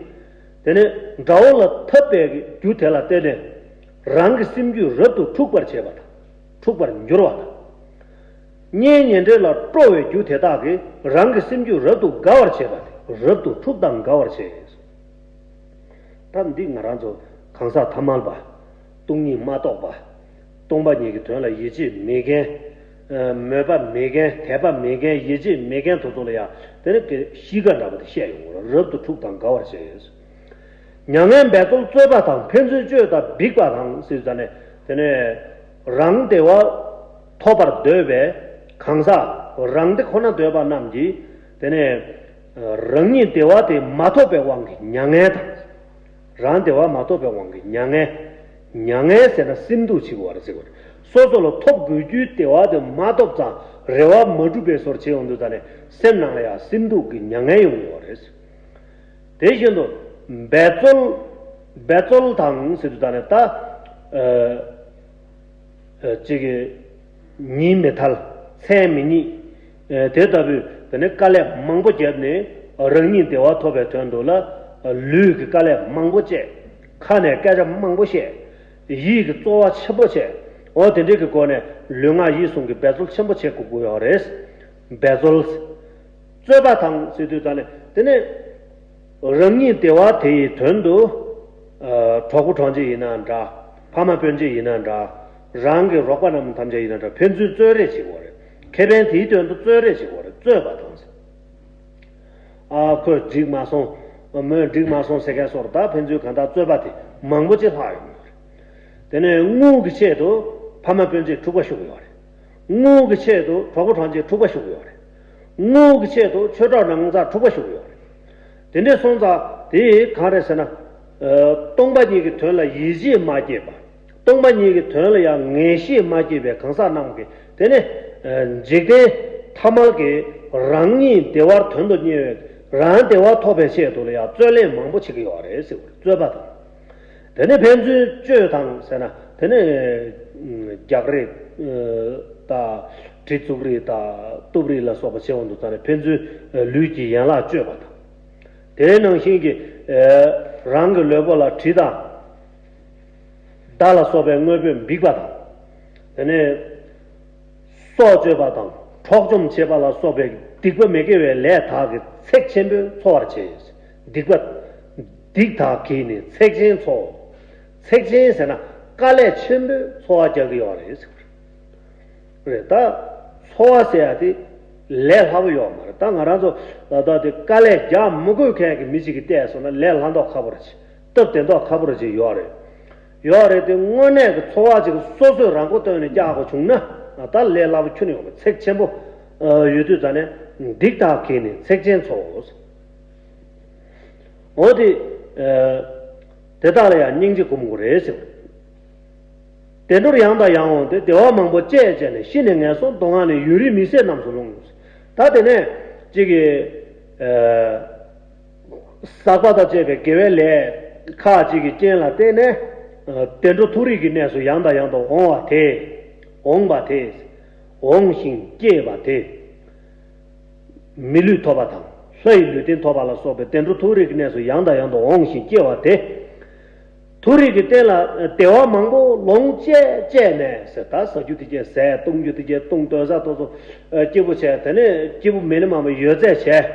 དེ་ནས་དགྲ་བོ་ལ་འཐབ་པའི་གི་རྒྱུ་དེ་ལ་བརྟེན་ནས་རང་གི་སེམས་རྒྱུད་རབ་ཏུ་འཁྲུགས་པར་བྱེད་པ་དང་། འཁྲུགས་པར་འགྱུར་བ་དང་། གཉེན་ཉེ་འབྲེལ་ལ་སྤྲོ་བའི་རྒྱུ་དེ་དག་གིས་རང་གི་སེམས་རྒྱུད་རབ་ཏུ་དགའ་བར་བྱེད་པ་སྟེ། རབ་ཏུ་འཁྲུགས་དང་དགའ་བར་བྱེད། ད་འདི་ང་རང་ཚོ་གང་ཟག་ཐ་མལ་པ། སྟོང་ཉིད་མ་རྟོགས་པ། སྟོང་པ་ཉིད་ཀྱི་དོན་ལ་ཡིད་ཆེས་མེད་མཁན། མོས་པ་མེད་མཁན། དད་པ་མེད་མཁན། ཡིད་ཆེས་མེད་མཁན་དེ་ཚོ་ལ་ཡང་དེ་ནི་གཤིས་ཀ་འདྲ་པོ་དེ་བཤད་ཡོང་གི་རེད། རབ་ཏུ་འཁྲུགས་དང་དགའ་བར་བྱེད། མྱ་ངན་འབད་རྩོལ་རྩོད་པ་དང་། ཕན་ཚུན་གཅོད་དང་འབིགས་པ་དང་། ཟེར་ཙང་ནས་དེ་ནས་རང་བདེ་བ་ཐོབ་པར་འདོད་པའི་གང་ཟག་རང་བདེ་ཁོ་ན་འདོད་པ་རྣམས་ཀྱིས་དེ་ནས་རང་ཉིད་བདེ་བ་དེ་མ་ཐོབ་པའི་དབང་གིས་མྱ་ངན་དང་། རང་བདེ་བ་མ་ཐོབ་པའི་དབང་གིས་མྱ་ངན། མྱ་ངན་ཟེར་ན་སེམས་སྡུག་ཆེ་བ་རེད་ཟེར་བ་རེད། སོ་སོ་ལ་ཐོབ་དགོས་རྒྱུའི་བདེ་བ་དེ་མ་ཐོབ་ཙང་རེ་བ་མ་འགྲུབ་པའི་བཟོ་འདྲ་བྱེད་ཡོང་དུས་ཙང་ནས་སེམས་ནང་ལ་ཡང་སེམས་སྡུག་གི་མྱ་ངན་ཡོང་གི་ཡོད་རེད། དེ་བཞིན་དུ་འབད་རྩོལ། འབད་རྩོལ་དང་ཟེར་དུས་ད་ནི་ད་ཨ་ཨ་གཅིག་གིས་ཉིན་མི་ཐལ། མཚན་མི་རྙེད། ཨ་དེ་ལྟ་བུའི་དེ་ནི་དཀའ་ལས་མང་པོ་བརྒྱབ་ནས་རང་ཉིད་བདེ་བ་ཐོབ་པའི་དོན་དུ་ལ་ལུས་ཀྱི་དཀའ་ལས་མང་པོ་སྤྱད། ཁ་ནས་སྐད་ཆ་མང་པོ་བཤད། ཡིད་ཀྱི་རྩོལ་བ་ཆེན་པོ་བྱས། འོ་དེ་འདྲའི་གི་སྒོ་ནས་ལུས་ངག་ཡིད་གསུམ་གྱི་འབད་རྩོལ་ཆེན་པོ་བྱེད་དགོས་ཀྱི་ཡོད་རེད། འབད་རྩོལ། རྩོད་པ་དང་ཟེར་དུས་ཙམ་ནས་དེ་ནས་རང་ཉིད་བདེ་བ་དེ་ཡི་དོན་དུ་ཨ་གྲོགས་པོ་གྲོགས་མཆེད་ཡིན་ན་འདྲ། ཕ་མ་སྤུན་མཆེད་ཡིན་ན་འདྲ། རང་གི་རོགས་པ་རྣམས་ཐམས་ཅད་ཡིན་ན་འདྲ། ཕན་ཚུན་རྩོད་རེས་བྱེད་དགོས་རེད། ཁེ་ཕན་དེའི་དོན་དུ་རྩོད་རེས་བྱེད་དགོས་རེད། རྩོད་པ་དང་ཟེར། ཨ་ཁོས་འགྲིག་མ་སོང་། མོས་འགྲིག་མ་སོང་ཟེར་མཁན་སོགས་ད་ཕན་ཚུན་གང་ལྟར་རྩོད་པ་དེ་མང་པོ་ཅིག་ལྷག་ཡོང་གི་ཡོད་རེད། དེ་ནས་དངུལ་གྱི་ཆེད་དུ་ཕ་མ་སྤུན་མཆེད་འཁྲུག་པ་ཤོར་གྱི་ཡོད་རེད། དངུལ་གྱི་ཆེད་དུ་གྲོགས་པོ་གྲོགས་མཆེད་འཁྲུག་པ་ཤོར་གྱི་ཡོད་རེད། དངུལ་གྱི་ཆེད་དུ་ཆོས་གྲོགས་ནང་ཚང་འཁྲུག་པ་ཤོར་གྱི་ཡོད་རེད། དེ་འདྲས་སོང་ཙང་དེ་གང་རེད་ཟེར་ན། ཨ་སྟོང་པ་ཉིད་ཀྱི་དོན་ལ་ཡིད་ཆེས་མ་སྐྱེས་པ། སྟོང་པ་ཉིད་ཀྱི་དོན་ལ་ཡང་ངེས་ཤེས་མ་སྐྱེས་པའི་གང་ཟག་རྣམས་ཀྱིས་དེ་ནི་ཨ་འཇིག་རྟེན་ཐ་མལ་གྱི་རང་ཉིད་བདེ་བར་དོན་དུ་གཉེར་བའི་རང་བདེ་བ་ཐོབ་པའི་ཆེད་དུ་ལ་ཡང་རྩོད་ལེན་མང་པོ་བྱེད་ཀྱི་ཡོད་རེད་ཟེར་བ་རེད། རྩོད་པ་དང་། དེ་ནས་ཕན་ཚུན་གཅོད་དང་ཟེར་ན་དེ་ནས་རྒྱག་རེས་དང་གྲི་བཙུགས་རེས་དང་གཏུབ་རེས་ལ་སོགས་པ་བྱེད་དབང་དུ་བཏང་ནས་ཕན་ཚུན་ལུས་ཀྱི་ཡན་ལག་གཅོད་པ་དང་། དེའི་ནང་བཞིན་གྱི་རང་གི་ལུས་པོ་ལ་གྲི་དང་། མདའ་ལ་སོགས་པའི་དངོས་པོས་འབིགས་པ་དང་། དེ་ནས་སྲོག་གཅོད་པ་དང་འཕྲོག་བཅོམ་བྱེད་པ་ལ་སོགས་པའི་སྡིག་པ་མི་དགེ་བའི་ལས་དག་གི་ཚེགས་ཆེན་པོས་འཚོ་བར་བྱེད། སྡིག་པ་སྡིག་དག་གིས་ནི་ཚེགས་ཆེན་འཚོ། ཚེགས་ཆེན་ཟེར་ན་དཀའ་ལས་ཆེན་པོས་འཚོ་བ་རྒྱག་གི་ཡོད་རེད་ཟེར་བ་རེད། ད་འཚོ་བ་ཟེར་ཡ་དེ་ལས་སླ་པོ་ཡོད་མ་རེད། ད་ང་རང་ཚོ་ད་ལྟ་དེ་དཀའ་ལས་རྒྱག་མི་དགོས་མཁན་གྱི་མི་གཅིག་གིས་བལྟས་སོང་ན་ལས་སླ་མདོག་ཁ་པོ་རེད། སྟབས་བདེ་མདོག་ཁ་པོ་རེ་ཅིག་ཡོད་རེད། ཡོད་རེད་དེ་དངོས་གནས་ཀྱི་འཚོ་བ་ཅིག་སོ་སོས་རང་མགོ་བཏོན་ནས་རྒྱག་དགོས་བྱུང་ན་ད་ལས་སླ་པོ་ཁྱོན་ནས་ཡོང་གི། ཚེགས་ཆེན་པོ་ཡོད་དུས་ཙང་ནས་སྡིག་དག་གིས་ནི་ཚེགས་ཆེན་འཚོ། འོ་དེ་དེ་དག་ལ་ཡང་སྙིང་རྗེ་སྒོམ་དགོས་རེད་ཟེར། བདེ་འགྲོར་ཡང་དང་ཡང་འོངས་ཏེ། བདེ་བ་མང་པོ་སྤྱད་བྱས་ནས། ཤི་ནས་ངན་སོང་སྡུག་བསྔལ་ནི། ཡུན་རིང་མི་བཟད་རྣམས་སུ་ལྷུང་། ད་དེ་ནས་ཅིག་གིས་ཟག་པ་དང་བཅས་པའི་དགེ་བའི་ལས་ཁག་ཅིག་གི་རྐྱེན་ལ་བརྟེན་ནས་བདེ་འགྲོ་མཐོ་རིས་ཀྱི་གནས་སུ་ཡང་དང་ཡང་དུ་འོང་བ་དེ། འོངས་པ་དེ། འོང་ཞིང་སྐྱེས་པ་དེ། མི་ལུས་ཐོབ་པ་དང་ལྷ་ཡི་ལུས་རྟེན་ཐོབ་པ་ལ་སོགས་པའི་བདེ་འགྲོ་མཐོ་རིས་ཀྱི་གནས་སུ་ཡང་དང་ཡང་དུ་འོང་ཞིང་སྐྱེ་བ་དེ། མཐོ་རིས་ཀྱི་རྟེན་ལ་བདེ་བ་མང་པོ་ལོངས་སྤྱད་སྤྱད་ནས་ཟེར། ད་ཟ་རྒྱུ་དེ་གས་ཟས། བཏུང་རྒྱུ་དེ་གས་བཏུང་། སྡོད་ས་དེ་ཚོ་སྐྱིད་པོ་བྱས། དེ་ནས་སྐྱིད་པོ་མི་ལ་མང་པོ་ཡོད་ཚད་བྱས།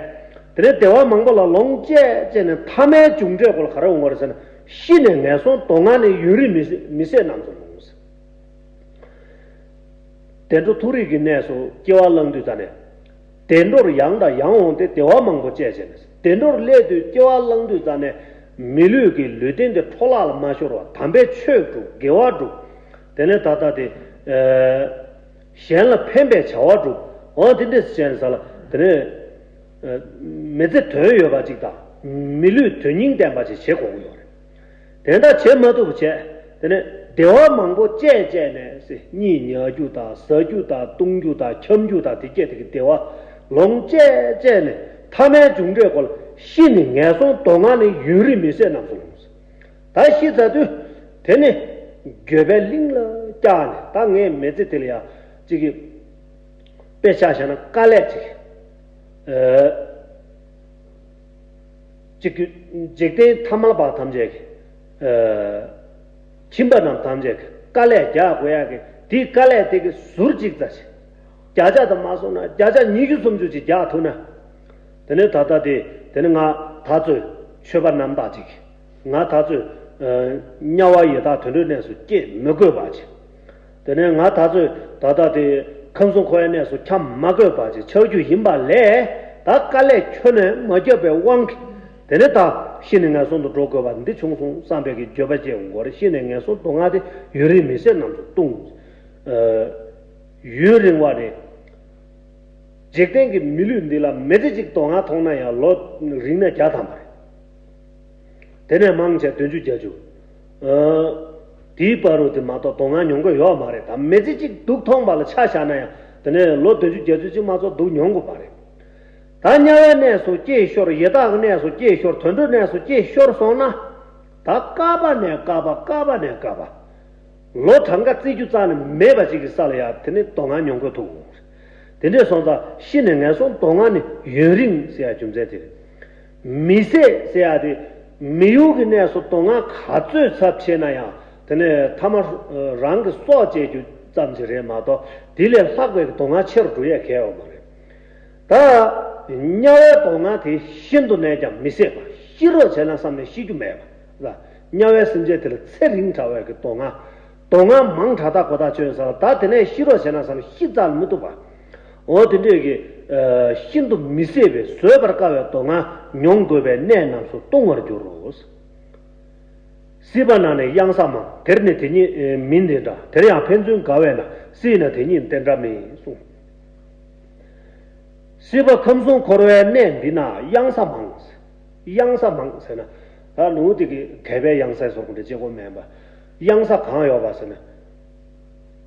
དེ་ནས་བདེ་བ་མང་པོ་ལ་ལོངས་སྤྱད་སྤྱད་ནས་མཐའ་མའི་མཇུག་འབྲས་སྐོར་ལ་ག་རེ་འོང་བ་རེད་ཟེར་ན། ཤི་ནས་ངན་སོང་སྡུག་བསྔལ་ནི། ཡུན་རིང་མི་མི་བཟད་རྣམས་སུ་ལྷུང་ཟེར། བདེ་འགྲོ་མཐོ་རིས་ཀྱི་གནས་སུ་སྐྱེ་བ་བླངས་དུས་ཙམ་ནས། བདེ་འགྲོར་ཡང་དང་ཡང་འོངས་ཏེ། བདེ་བ་མང་པོ་སྤྱད་བྱས་ནས། བདེ་འགྲོར་སླེབས་དུས་སྐྱེ་བ་བླངས་དུས་ཙམ་ནས་མི་ལུས་ཀྱི་ལུས་རྟེན་དེ་འཕྲོ་བརླག་ལ་མ་ཤོར་བར་དམ་པའི་ཆོས་སྒྲུབ། དགེ་བ་སྒྲུབ། དེ་ནས་ད་ལྟ་དེ་གཞན་ལ་ཕན་པའི་བྱ་བ་སྒྲུབ། འོ་དེ་འདྲས་བྱས་ནས་ས་ལ་དེ་ནས་མི་ཚེ་དོན་ཡོད་པ་ཅིག་དང་མི་ལུས་དོན་སྙིང་ལྡན་པ་ཅིག་བྱེད་དགོས་ཀྱི་ཡོད་རེད། དེ་འདྲ་བྱེད་མ་ཐུབ་པ་བྱས། དེ་ནས་བདེ་བ་མང་པོ་སྤྱད་སྤྱད་ནས་ཟེར། གཉིད་ཉལ་རྒྱུ་དང་ཟ་རྒྱུ་དང་བཏུང་རྒྱུ་དང་འཁྱམ་རྒྱུ་དང་དེ་སྐད་དེ་གི་བདེ་བ་ལོངས་སྤྱད་སྤྱད་ནས་མཐའ་མའི་མཇུག་འབྲས་སྐོར་ལ། ཤི་ནས་ངན་སོང་སྡུག་བསྔལ་ནི། ཡུན་རིང་མི་བཟད་རྣམས་སུ་ལྷུང་ཟེར། ད་ཤི་ཚར་དུས་དེ་ནི་འགྱོད་པའི་གླིང་ལ་བསྐྱལ་ནས། ད་ངའི་མི་ཚེ་དེ་ལ་ཡང་ཅིག་གི་དཔེ་ཆ་བཞག་ན་དཀའ་ལས་ཅིག་ཨ། ཅིག་གི་འཇིག་རྟེན་ཐ་མལ་པ་ཐམས་ཅད་ཀྱི། ཨ། ཁྱིམ་པ་རྣམས་ཐམས་ཅད་ཀྱི་དཀའ་ལས་རྒྱག་དགོས་ཡག་གི་དེའི་དཀའ་ལས་དེ་གི་ཟུར་གཅིག་ཙམ་ཞིག་བརྒྱ་ཆ་དུ་མ་སོང་ན་བརྒྱ་ཆ་ཉི་ཤུ་སུམ་ཅུ་ཅིག་རྒྱག་ཐུབ་ན། དེ་ནས་ད་ལྟ་དེ་དེ་ནས་ང་ད་ཚོད་ཆོས་པ་རྣམ་དག་ཅིག་ང་ད་ཚོད་དམྱལ་བ་ཡི་དྭགས་དུད་འགྲོའི་གནས་སུ་སྐྱེ་མི་དགོས་པ་ཅིག་དེ་ནས་ང་ད་ཚོད་ད་ལྟ་དེ་ཁམས་གསུམ་འཁོར་བའི་གནས་སུ་འཁྱམས་མ་དགོས་པ་ཅིག་ཆགས་རྒྱུ་ཡིན་པ་ལས། ད་དཀའ་ལས་ཁྱོན་ནས་མ་བརྒྱབ་པའི་དབང་གིས་དེ་ནས་ད་ཤི་ནས་ངན་སོང་དུ་འགྲོ་དགོས་པ་འདི་བྱུང་སོང་བསམ་པའི་གི་འགྱོད་པ་སྐྱེ་འོང་གི་རེད། ཤི་ནས་ངན་སོང་སྡུག་བསྔལ་དེ་ཡུན་རིང་མི་བཟད་རྣམས་སུ་ལྷུང་། ཡུན་རིང་བ་ནི། འཇིག་རྟེན་གྱི་མི་ལུས་འདི་ལ་མི་ཚེ་གཅིག་སྡུག་བསྔལ་མཐོང་ན་ཡང་ལོ་རིང་ན་བརྒྱ་ཐམ་པ་རེད། དེ་ནས་མང་ཆེ་བདུན་ཅུ་བརྒྱད་ཅུ། ཨ། དེའི་བར་དུ་དེ་མ་གཏོགས་སྡུག་བསྔལ་མྱོང་གི་ཡོད་མ་རེད། ད་མི་ཚེ་གཅིག་སྡུག་མཐོང་བ་ལ་ཆ་བཞག་ན་ཡང་དེ་ནས་ལོ་བདུན་ཅུ་བརྒྱད་ཅུ་གཅིག་མ་གཏོགས་སྡུག་མྱོང་དགོས་པ་རེད། ད་དམྱལ་བའི་གནས་སུ་སྐྱེས་ཤོར། ཡི་དྭགས་གནས་སུ་སྐྱེས་ཤོར། དུད་འགྲོའི་གནས་སུ་སྐྱེས་ཤོར་སོང་ན། ད་བསྐལ་པ་ནས་བསྐལ་པ། བསྐལ་པ་ནས་བསྐལ་པ། ལོ་གྲངས་ཀ་བརྩི་རྒྱུ་རྩ་ནས་མེད་པ་ཅིག་གི་ས་ལ་ཡང་དེ་ནས་སྡུག་བསྔལ་མྱོང་དགོས་ཐུག་འོང་། དེ་འདྲས་སོང་ཙང་ཤི་ནས་ངན་སོང་སྡུག་བསྔལ་ནི་ཡུན་རིང་ཟེར་ཡ་རྒྱུ་མཚན་དེ་རེད། མི་བཟད་ཟེར་ཡ་དེ་མི་ཡུལ་གྱི་གནས་སུ་སྡུག་བསྔལ་ག་ཚོད་ཚབས་ཆེ་ན་ཡང་དེ་ནས་ཐ་མ་རང་གི་སྲོག་བཅད་རྒྱུ་ཙམ་ཞིག་རེད་མ་གཏོགས་དེ་ལས་ལྷག་པའི་སྡུག་བསྔལ་ཆེ་རུ་འགྲོ་ཡས་གལ་ཡོད་མ་རེད། ད་དམྱལ་བའི་སྡུག་བསྔལ་དེ་ཤིན་ཏུ་ནས་ཀྱང་མི་བཟད་པ། ཤི་རོགས་བྱས་ན་བསམ་ནས་ཤི་རྒྱུ་མེད་པ། དམྱལ་བའི་སེམས་ཅན་དེ་ལ་ཚེ་རིང་དྲགས་པའི་གི་སྡུག་བསྔལ། སྡུག་བསྔལ་མང་དྲགས་དག་གོ་ཐག་ཆོད་ས་ལ། ད་དེ་ནས་ཤི་རོགས་བྱས་ན་བསམ་ཤི་རྩ་ལ་མི་ཐུབ་པ། འོ་དེ་འདྲས་ཀྱི་ཤིན་ཏུ་མི་བཟད་པའི་བཟོད་པར་དཀའ་བའི་སྡུག་བསྔལ་མྱོང་དགོས་པའི་གནས་རྣམས་སུ་ལྟུང་བར་འགྱུར་རོ། སྲིད་པ་ན་ནི་གཡང་ས་མང་། དེར་ནི་དེ་ཉིད་མིན་དེ་འདྲ། དེར་ཡང་ཕན་ཚུན་དགའ་བས་ན། སྲིད་ན་དེ་ཉིད་དེ་འདྲ་མིན་གསུངས། སྲིད་པ་ཁམས་གསུམ་འཁོར་བའི་གནས་འདི་ན་གཡང་ས་མང་། གཡང་ས་མང་ཟེར་ན། ད་ནུ་དེ་གི་གད་པའི་གཡང་ས་སོགས་འདྲ་ཅིག་གོ་མེན་པ། གཡང་ས་གང་ཡོད་པ་ཟེར་ན།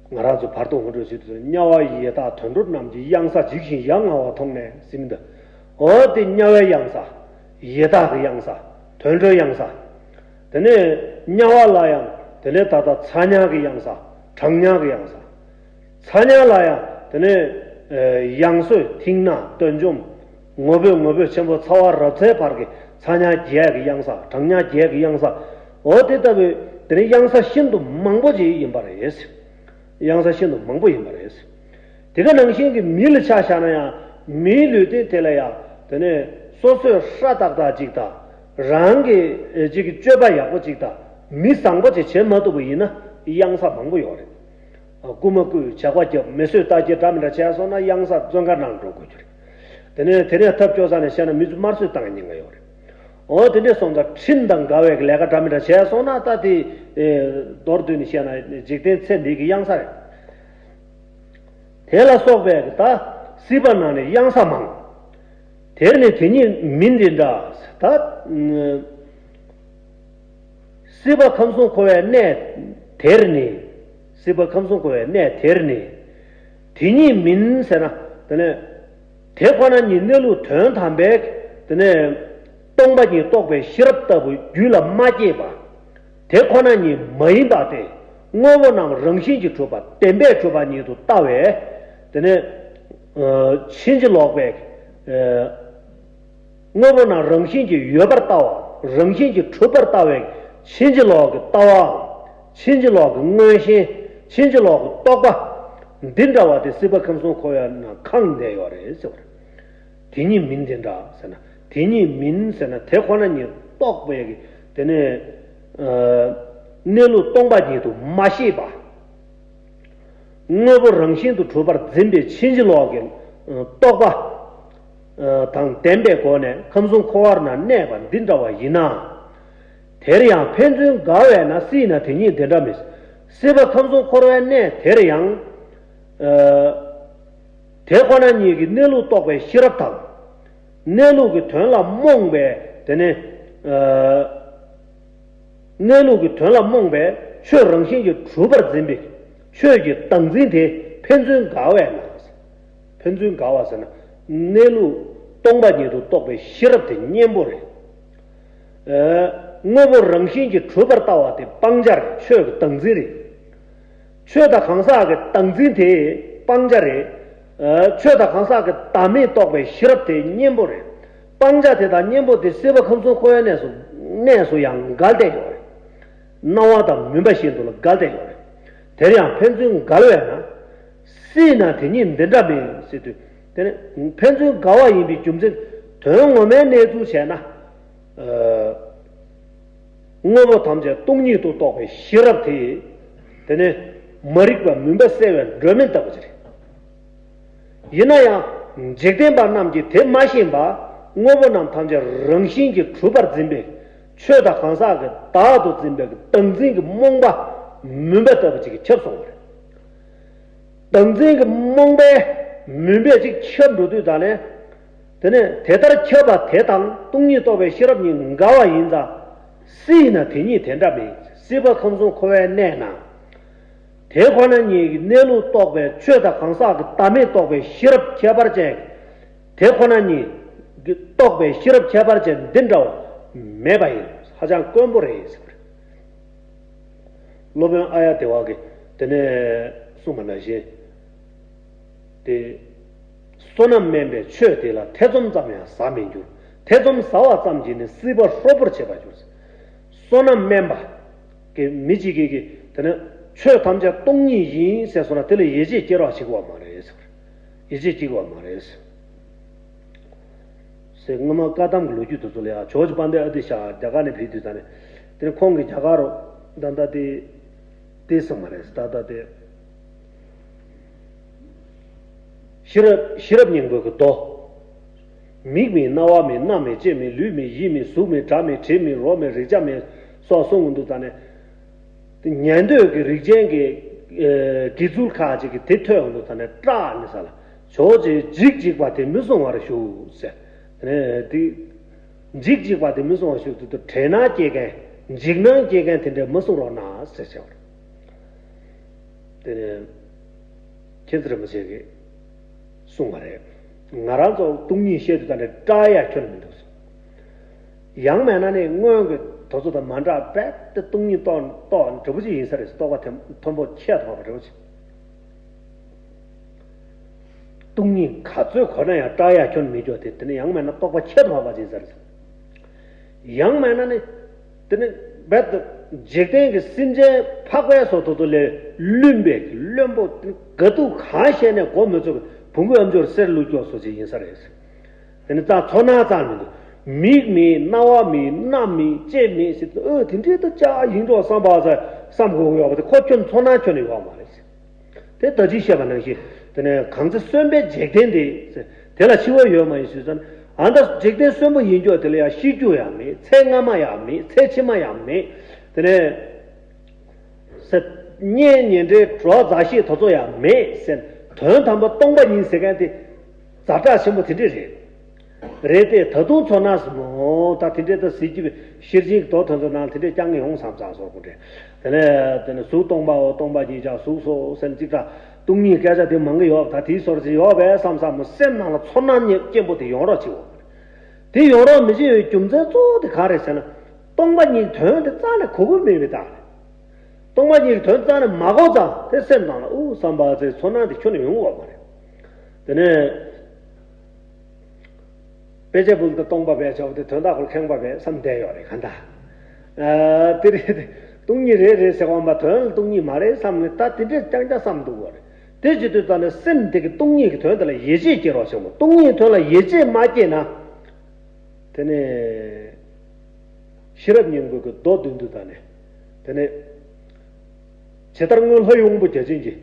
ང་རང་ཚོ་བར་དུ་ངོ་སྤྲོད་བྱེད་དུས་དམྱལ་བ་ཡི་དྭགས་དུད་འགྲོ་རྣམས་ཀྱི་གཡང་ས་འཇིགས་ཤིང་ཡ་ང་བ་མཐོང་ནས་ཟེར་མི་འདུག་འོ་དེ་དམྱལ་བའི་གཡང་ས། ཡི་དྭགས་ཀྱི་གཡང་ས། དུད་འགྲོའི་གཡང་ས། དེ་ནས་དམྱལ་བ་ལ་ཡང་དེ་ནས་ད་ལྟ་ཚ་དམྱལ་གྱི་གཡང་ས། གྲང་དམྱལ་གྱི་གཡང་ས། ཚ་དམྱལ་ལ་ཡང་དེ་ནས་ཡང་སོས་མཐིང་ནག་སྟོན་འཇོམས། ངུ་འབོད་ངུ་འབོད་ཆེན་པོ་ཚ་བ་རབ་ཚའི་བར་གྱི་ཚ་དམྱལ་བརྒྱད་ཀྱི་གཡང་ས། གྲང་དམྱལ་བརྒྱད་ཀྱི་གཡང་ས། འོ་དེ་ལྟ་བུའི་དེ་ནས་གཡང་ས་ཤིན་ཏུ་མང་པོ་ཅིག་ཡིན་པ་རེད། གཡང་ས་ཤིན་ཏུ་མང་པོ་ཡིན་པ་རེད། དེ་ག་ནང་བཞིན་གྱི་མི་ལ་ཆ་བཞག་ན་ཡང་མིའི་ལུས་རྟེན་དེ་ལ་ཡང་དེ་ནས་སོ་སོས་ཧྲ་ཏག་ཏག་ཅིག་དང་། རང་གི་ཅིག་གི་སྤྱོད་པ་ཡག་པོ་ཅིག་དང་མི་བཟང་པོ་ཅིག་བྱེད་མ་ཐུབ་པ་ཡིན་ན་གཡང་ས་མང་པོ་ཡོད་རེད། རྐུ་མ་རྐུ། ཇག་པ་རྒྱབ། མི་གསོད་རྟ་འཁྱེར་འདྲ་མི་འདྲ་བྱས་སོང་ན་གཡང་ས་བཙོན་ཁང་ནང་འགྲོ་དགོས་རྒྱུ་རེད། དེ་ནས་དེ་ནས་ཐབས་སྐྱོ་ས་ནས་བཤད་ན་མི་ཚོ་དམར་གསོད་བཏང་ཉེན་ཁ་ཡོད་རེད། འོ་དེ་འདྲས་སོང་ཙང་ཁྲིམས་དང་འགལ་བའི་ལས་ཀ་འདྲ་མི་འདྲ་བྱས་སོང་ན་ད་དེ་མདོར་བསྡུས་ནས་བཤད་ན་འཇིག་རྟེན་ཚེ་འདི་གི་གཡང་ས་རེད། དེ་ལ་སོགས་པའི་ད་སྲིད་པ་ན་ནི་གཡང་ས་མང་། དེར་ནི་དེ་ཉིད་མིན་དེ་འདྲ། ད་སྲིད་པ་ཁམས་གསུམ་འཁོར་བའི་གནས་དེར་ནི། སྲིད་པ་ཁམས་གསུམ་འཁོར་བའི་གནས་དེར་ནི། དེ་ཉིད་མིན་ཟེར་ན་དེ་ནས་དེ་ཁོ་ན་ཉིད་གནས་ལུགས་དོན་དམ་པའི་དེ་ནས་སྟོང་པ་ཉིད་རྟོགས་པའི་ཤེས་རབ་ལྟ་བུ་རྒྱུད་ལ་མ་སྐྱེས་པ། དེ་ཁོ་ན་ཉིད་མ་ཡིན་པ་སྟེ། དངོས་པོ་རྣམས་རང་བཞིན་གྱིས་གྲུབ་པ་བདེན་པས་གྲུབ་པ་ཉིད་དུ་ལྟ་བས། དེ་ནས་ཕྱིན་ཅི་ལོག་པའི་དངོས་པོ་རྣམས་རང་བཞིན་གྱིས་ཡོད་པར་ལྟ་བ། རང་བཞིན་གྱིས་གྲུབ་པར་ལྟ་བའི་ཕྱིན་ཅི་ལོག་གི་ལྟ་བའམ། ཕྱིན་ཅི་ལོག་གི་མངོན་ཞེན། ཕྱིན་ཅི་ལོག་གི་རྟོག་པ། འདི་འདྲ་བ་དེ་སྲིད་པ་ཁམས་གསུམ་འཁོར་བའི་ནང་གང་བསྡད་ཡོད་རེད་ཟེར་བ་རེད། དེ་ཉིད་མིན་དེ་འདྲ་ཟེར་ན། དེ་ཉིད་མིན་ཟེར་ན་དེ་ཁོ་ན་ཉིད་རྟོགས་པའི་དེ་ནས་གནས་ལུགས་སྟོང་པ་ཉིད་དུ་མ་ཤེས་པ། དངོས་པོ་རང་བཞིན་དུ་གྲུབ་པར་འཛིན་པའི་ཕྱིན་ཅི་ལོག་གི་རྟོག་པ་དང་ལྡན་པའི་སྒོ་ནས་ཁམས་གསུམ་འཁོར་བ་ན་གནས་པ་འདི་འདྲ་བ་ཡིན་ན། དེར་ཡང་ཕན་ཚུན་འགལ་བས་ན་སྲིད་ན་དེ་ཉིད་དེ་འདྲ་མིན། སྲིད་པ་ཁམས་གསུམ་འཁོར་བའི་གནས་དེར་ཡང་། དེ་ཁོ་ན་ཉིད་ཀྱི་གནས་ལུགས་རྟོགས་པའི་ཤེས་རབ་དང་། གནས་ལུགས་ཀྱི་དོན་ལ་རྨོངས་པའི་དེ་ནི། གནས་ལུགས་ཀྱི་དོན་ལ་རྨོངས་པའི་ཆོས་རང་བཞིན་གྱིས་གྲུབ་པར་འཛིན་པའི་ཆོས་ཀྱི་བདག་འཛིན་དེ་ཕན་ཚུན་འགལ་བས་ན། ཕན་ཚུན་འགལ་བ་ཟེར་ན་གནས་ལུགས་སྟོང་པ་ཉིད་དུ་རྟོགས་པའི་ཤེས་རབ་དེ་གཉེན་པོ་རེད། དངོས་པོ་རང་བཞིན་གྱིས་གྲུབ་པར་ལྟ་བ་དེ་སྤང་བྱ་རེད། ཆོས་ཀྱི་བདག་འཛིན་རེད། ཆོས་དང་གང་ཟག་གི་བདག་འཛིན་དེ་སྤང་བྱ་རེད། ཆོས་དང་གང་ཟག་གི་བདག་མེད་རྟོགས་པའི་ཤེས་རབ་དེ་གཉེན་པོ་རེད། སྤང་བྱ་དེ་དང་གཉེན་པོ་དེ་སྲིད་པ་ཁམས་གསུམ་འཁོར་བའི་གནས་སུ་གནས་སུ་ཡང་འགལ་བསྡད་ཡོད་རེད། སྣང་བ་དང་མུན་པ་བཞིན་དུ་ལ་འགལ་བསྡད་ཡོད་རེད། དེར་ཡང་ཕན་ཚུན་འགལ་བས་ན། སྲིད་ན་དེ་ཉིད་འདི་འདྲ་མིན་ཟེར་དུས། དེ་ནི་ཕན་ཚུན་འགལ་བ་ཡིན་པའི་རྒྱུ་མཚན་དོན་ངོ་མའི་གནས་ཚུལ་བྱས་ན། དངོས་པོ་ཐམས་ཅད་སྟོང་ཉིད་དུ་རྟོགས་པའི་ཤེས་རབ་དེ། དེ་ནི་མ་རིག་པ་མུན་པ་བསལ་བའི་སྒྲོན་མེ་ལྟ་བུ་ཅིག་རེད། ཡིན་ན་ཡང་འཇིག་རྟེན་པ་རྣམས་ཀྱིས་དེ་མ་ཤེས་པ། དངོས་པོ་རྣམས་ཐམས་ཅད་རང་བཞིན་གྱིས་གྲུབ་པར་འཛིན་པའི་ཆོས་དང་གང་ཟག་གི་བདག་ཏུ་འཛིན་པའི་བདག་འཛིན་གྱི་རྨོངས་པ་མུན་པ་ལྟ་བུ་ཅིག་གིས་ཁྱབ་སོང་བ་རེད། བདག་འཛིན་གྱི་རྨོངས་པའི་མུན་པས་ཅིག་ཁྱབ་འགྲོ་དུས་ད་ནས། དེ་ནས་དེ་ལྟར་ཁྱབ་པ་དེ་དང་སྟོང་ཉིད་རྟོགས་པའི་ཤེས་རབ་གཉིས་འགལ་བ་ཡིན་ཙང་། སྲིད་ན་དེ་ཉིད་དེ་འདྲ་མིན། སྲིད་པ་ཁམས་གསུམ་འཁོར་བའི་གནས་ན། དེ་ཁོ་ན་ཉིད་ཀྱི་གནས་ལུགས་རྟོགས་པའི་ཆོས་དང་གང་ཟག་གི་བདག་མེད་རྟོགས་པའི་ཤེས་རབ་ཁྱད་པར་ཅན། དེ་ཁོ་ན་ཉིད་ཀྱི་རྟོགས་པའི་ཤེས་རབ་ཁྱད་པར་ཅན་འདི་འདྲ་བ་མེད་པ་ཡིན། ཧ་ཅང་དཀོན་པོ་རེད་ཟེར་བ་རེད། སློབ་དཔོན་ཨཱརྱ་དེ་བ་གིས་དེ་ནས་གསུངས་པ་ནང་བཞིན། དེ། བསོད་ནམས་དམན་པས་ཆོས་དེ་ལ་ཐེ་ཚོམ་ཙམ་ཡང་ཟ་མི་འགྱུར། ཐེ་ཚོམ་ཟ་བ་ཙམ་གྱིས་ནི་སྲིད་པ་ཧྲོ་པོར་བྱེད་པར་འགྱུར། བསོད་ནམས་དམན་པ་གི་མི་གཅིག་གིས་ཀྱིས་དེ་ནི་ཆོས་ཐམས་ཅད་སྟོང་ཉིད་ཡིན་ཟེར་སོང་ན་དེ་ལ་ཡིད་ཆེས་སྐྱེ་རོགས་བྱེད་དགོས་པ་མ་རེད་ཟེར། ཡིད་ཆེས་སྐྱེ་དགོས་པ་མ་རེད་ཟེར། ཟེར། སྔོན་མ་བཀའ་གདམས་ཀྱི་ལོ་རྒྱུས་དེ་ཚོ་ལ་ཡང་ཇོ་རྗེ་དཔལ་ལྡན་ཨ་ཏི་ཤ་རྒྱ་གར་ནས་ཕེབས་དུས་ཙང་ནས། དེ་ནས་ཁོང་གིས་རྒྱ་གར་རུ་ད་ལྟ་དེ་དེ་གསུངས་པ་རེད། ད་ལྟ་དེ། ཤེས་རབ་ཤེས་རབ་སྙིང་པོའི་གི་མདོ། མིག་མེད་རྣ་བ་མེད་སྣ་མེད་ལྕེ་མེད་ལུས་མེད་ཡིད་མེད་གཟུགས་མེད་སྒྲ་མེད་དྲི་མེད་རོ་མེད་རེག་བྱ་མེད་སོགས་གསུང་གི་འདུག་ད་ནས། དེ་ཉན་ཐོས་ཀྱི་རིགས་ཅན་གྱི་ཨེ་དགེ་ཚུལ་ཁག་ཅིག་གིས་དེ་ཐོས་ཡོང་དུས་ད་ནས་སྐྲག་ནས་ས་ལ། ཇོ་རྗེ་འཇིགས་འཇིགས་པ་དེ་མི་གསུང་བར་བཞུགས་ཟེར། དེ་ནས་དེ་འཇིགས་འཇིགས་པ་དེ་མི་གསུང་བར་བཞུགས་དུས་དུ་བྲེལ་སྣང་སྐྱེ་མཁན་འཇིགས་སྣང་སྐྱེ་མཁན་དེ་འདྲས་མི་གསུང་རོགས་གནང་ཟེར་བྱས་པ་རེད། དེ་ནས་མཁྱེན་བརྩེ་རིན་པོ་ཆེ་གིས་གསུངས་པ་རེད། ང་རང་ཚོ་སྟོང་ཉིད་བཤད་དུས་ད་ནས་སྐྲག་ཡ་ཁྱོན་མི་འདུག་ཡང་མེད་ན་ནི་སྔོན་གྱི་དེ་ཚོ་དང་མ་འདྲ་བས་ཏེ་སྟོང་ཉིད་རྟོགས་རྟོགས་འདྲ་པོ་ཅིག་ཡིན་ས་རེད། རྟོགས་པ་དེ་མཐོན་པོ་ཁྱད་དུ་འཕགས་པ་འདྲ་པོ་ཅིག་སྟོང་ཉིད་ག་ཚོད་གོ་ན་ཡང་སྐྲག་ཡ་ཁྱོན་མི་འཇོག་དེ་དེ་ནི་ཡང་མེད་ན་རྟོགས་པ་ཁྱད་དུ་འཕགས་པ་ཅིག་ཡིན་ས་རེད། ཡང་མེད་ན་ནི། དེ་ནི་རྦད་དེ་འཇིག་རྟེན་གྱི་སེམས་ཅན་འཕགས་པའི་ཚོགས་དེ་ཚོ་ལས་བླུན་པའི་བླུན་པོ་དེ་ནི་དགའ་སྡུག་གང་བཤད་ནས་མགོ་མི་ཚོས་པའི་བོང་བུའི་ཨ་མཆོག་གསེར་ལུས་སྐྱོགས་བཟོ་ཅིག་ཡིན་ས་རེད། དེ་ནི་རྩ་ཚོར་སྣང་རྩ་མི་འདུག་མིག་མེད་རྣ་བ་མེད་སྣ་མེད་ལྕེ་མེད་ཟེར་དུས་ཨོ་དེ་འདྲའི་ད་ཅག་ཡིན་འགྲོ་བསམ་པ་ཟེར་བསམ་དགོས་ཀྱི་ཡོད་པ་དེ་ཁོ་ཁྱོན་ཚོར་སྣང་ཁྱོན་ནས་ཡོད་མ་རེད། དེ་ད་ཅི་བཤད་པ་ནང་བཞིན་དེ་ནས་གང་ཚེ་གསོན་པའི་འཇིག་རྟེན་འདི་དེ་ལ་འཆི་བ་ཡོད་མ་ཡིན་ཞུས་ཙང་ཨ་ད་འཇིག་རྟེན་གསོན་པོ་ཡིན་རྒྱུ་དེ་ལ་ཡང་ཤི་རྒྱུ་ཡང་མེད། ཚེ་སྔ་མ་ཡང་མེད། ཚེ་ཕྱི་མ་ཡང་མེད། དེ་ནས་ཟེར་གཉེན་ཉེ་འབྲེལ་གྲོགས་མཛའ་བཤེས་དེ་ཚོ་ཡང་མེད་ཟེར། དོན་དམ་པ་སྟོང་པ་ཉིད་ཟེར་མཁན་དེ་ཛ་དྲག་ཆེན་པོ་དེ་འདྲས་རེད། རེད་དེ་ད་དུང་ཚོར་སྣང་ཟེར་མོ་ད་དེ་འདྲས་ད་ཟེར་གྱི་བའི་ཤེར་ཕྱིན་གྱི་མདོ་དེ་ཚོ་ནང་དེ་འདྲས་རྐྱང་གི་ཡོང་བསམ་ཙང་སོགས་པོ་འདྲས། དེ་ནས་དེ་ནས་གཟུགས་སྟོང་པའོ་སྟོང་པ་ཉིད་ཀྱང་གཟུགས་སོ་ཟེར་ཅིག་ད་སྟོང་ཉིད་སྐད་ཆ་དེ་མང་གི་ཡོད་ད་དེའི་སོར་ཅིག་ཡོད་པས་བསམ་བསམ་མོ་སེམས་ནང་ལ་ཚོར་སྣང་སྐྱེན་པོ་དེ་ཡོང་རོགས་བྱེད་འོ། དེ་ཡོང་རོགས་མི་བྱེད་ཡོད་རྒྱུ་མཚན་གཙོ་བོ་དེ་ག་རེད་ཟེར་ན། སྟོང་པ་ཉིད་དོན་དེ་རྩ་ནས་གོ་གི་མེད་པའི་རྟགས་རེད། སྟོང་པ་ཉིད་དོན་རྩ་ནས་མ་གོ་ཙང་དེ་སེམས་ནང་ལ་ཨུ་བསམ་པ་ཚེ་ཚོར་སྣང་དེ་ཁྱོན་ནས་ཡོང་གི་ཡོད་མ་རེད། དེ་ནས་དཔེ་ཆ་ཕུལ་དུ་སྟོང་པ་བས་ཆོག་དེ་དོན་དག་ཁོ་ཁེངས་པ་བས་བསམ་བསྡད་ཡོད་རེད་ག་འདྲ། དེ་རེད་དེ་སྟོང་ཉིད་རེད་རེད་ཟེར་བ་མ་དོན་ལ་སྟོང་ཉིད་མ་རེད་བསམ་ནས་ད་དེ་འདྲས་རྐྱང་རྐྱང་བསམ་འདུག་བ་རེད། དེ་བྱེད་དུས་ད་ནི་སེམས་དེ་གི་སྟོང་ཉིད་ཀྱི་དོན་དེ་ལ་ཡིད་ཆེས་སྐྱེ་རོགས་བྱེད་དགོས། སྟོང་ཉིད་དོན་ལ་ཡིད་ཆེས་མ་སྐྱེས་ན། དེ་ནས་ཤེས་རབ་སྙིང་པོ་གི་མདོ་བདུན་དུ་ད་ནས་དེ་ནས་ཇི་ལྟར་སྔོན་ལྷ་ཡི་དབང་པོ་བརྒྱ་བྱིན་གྱིས་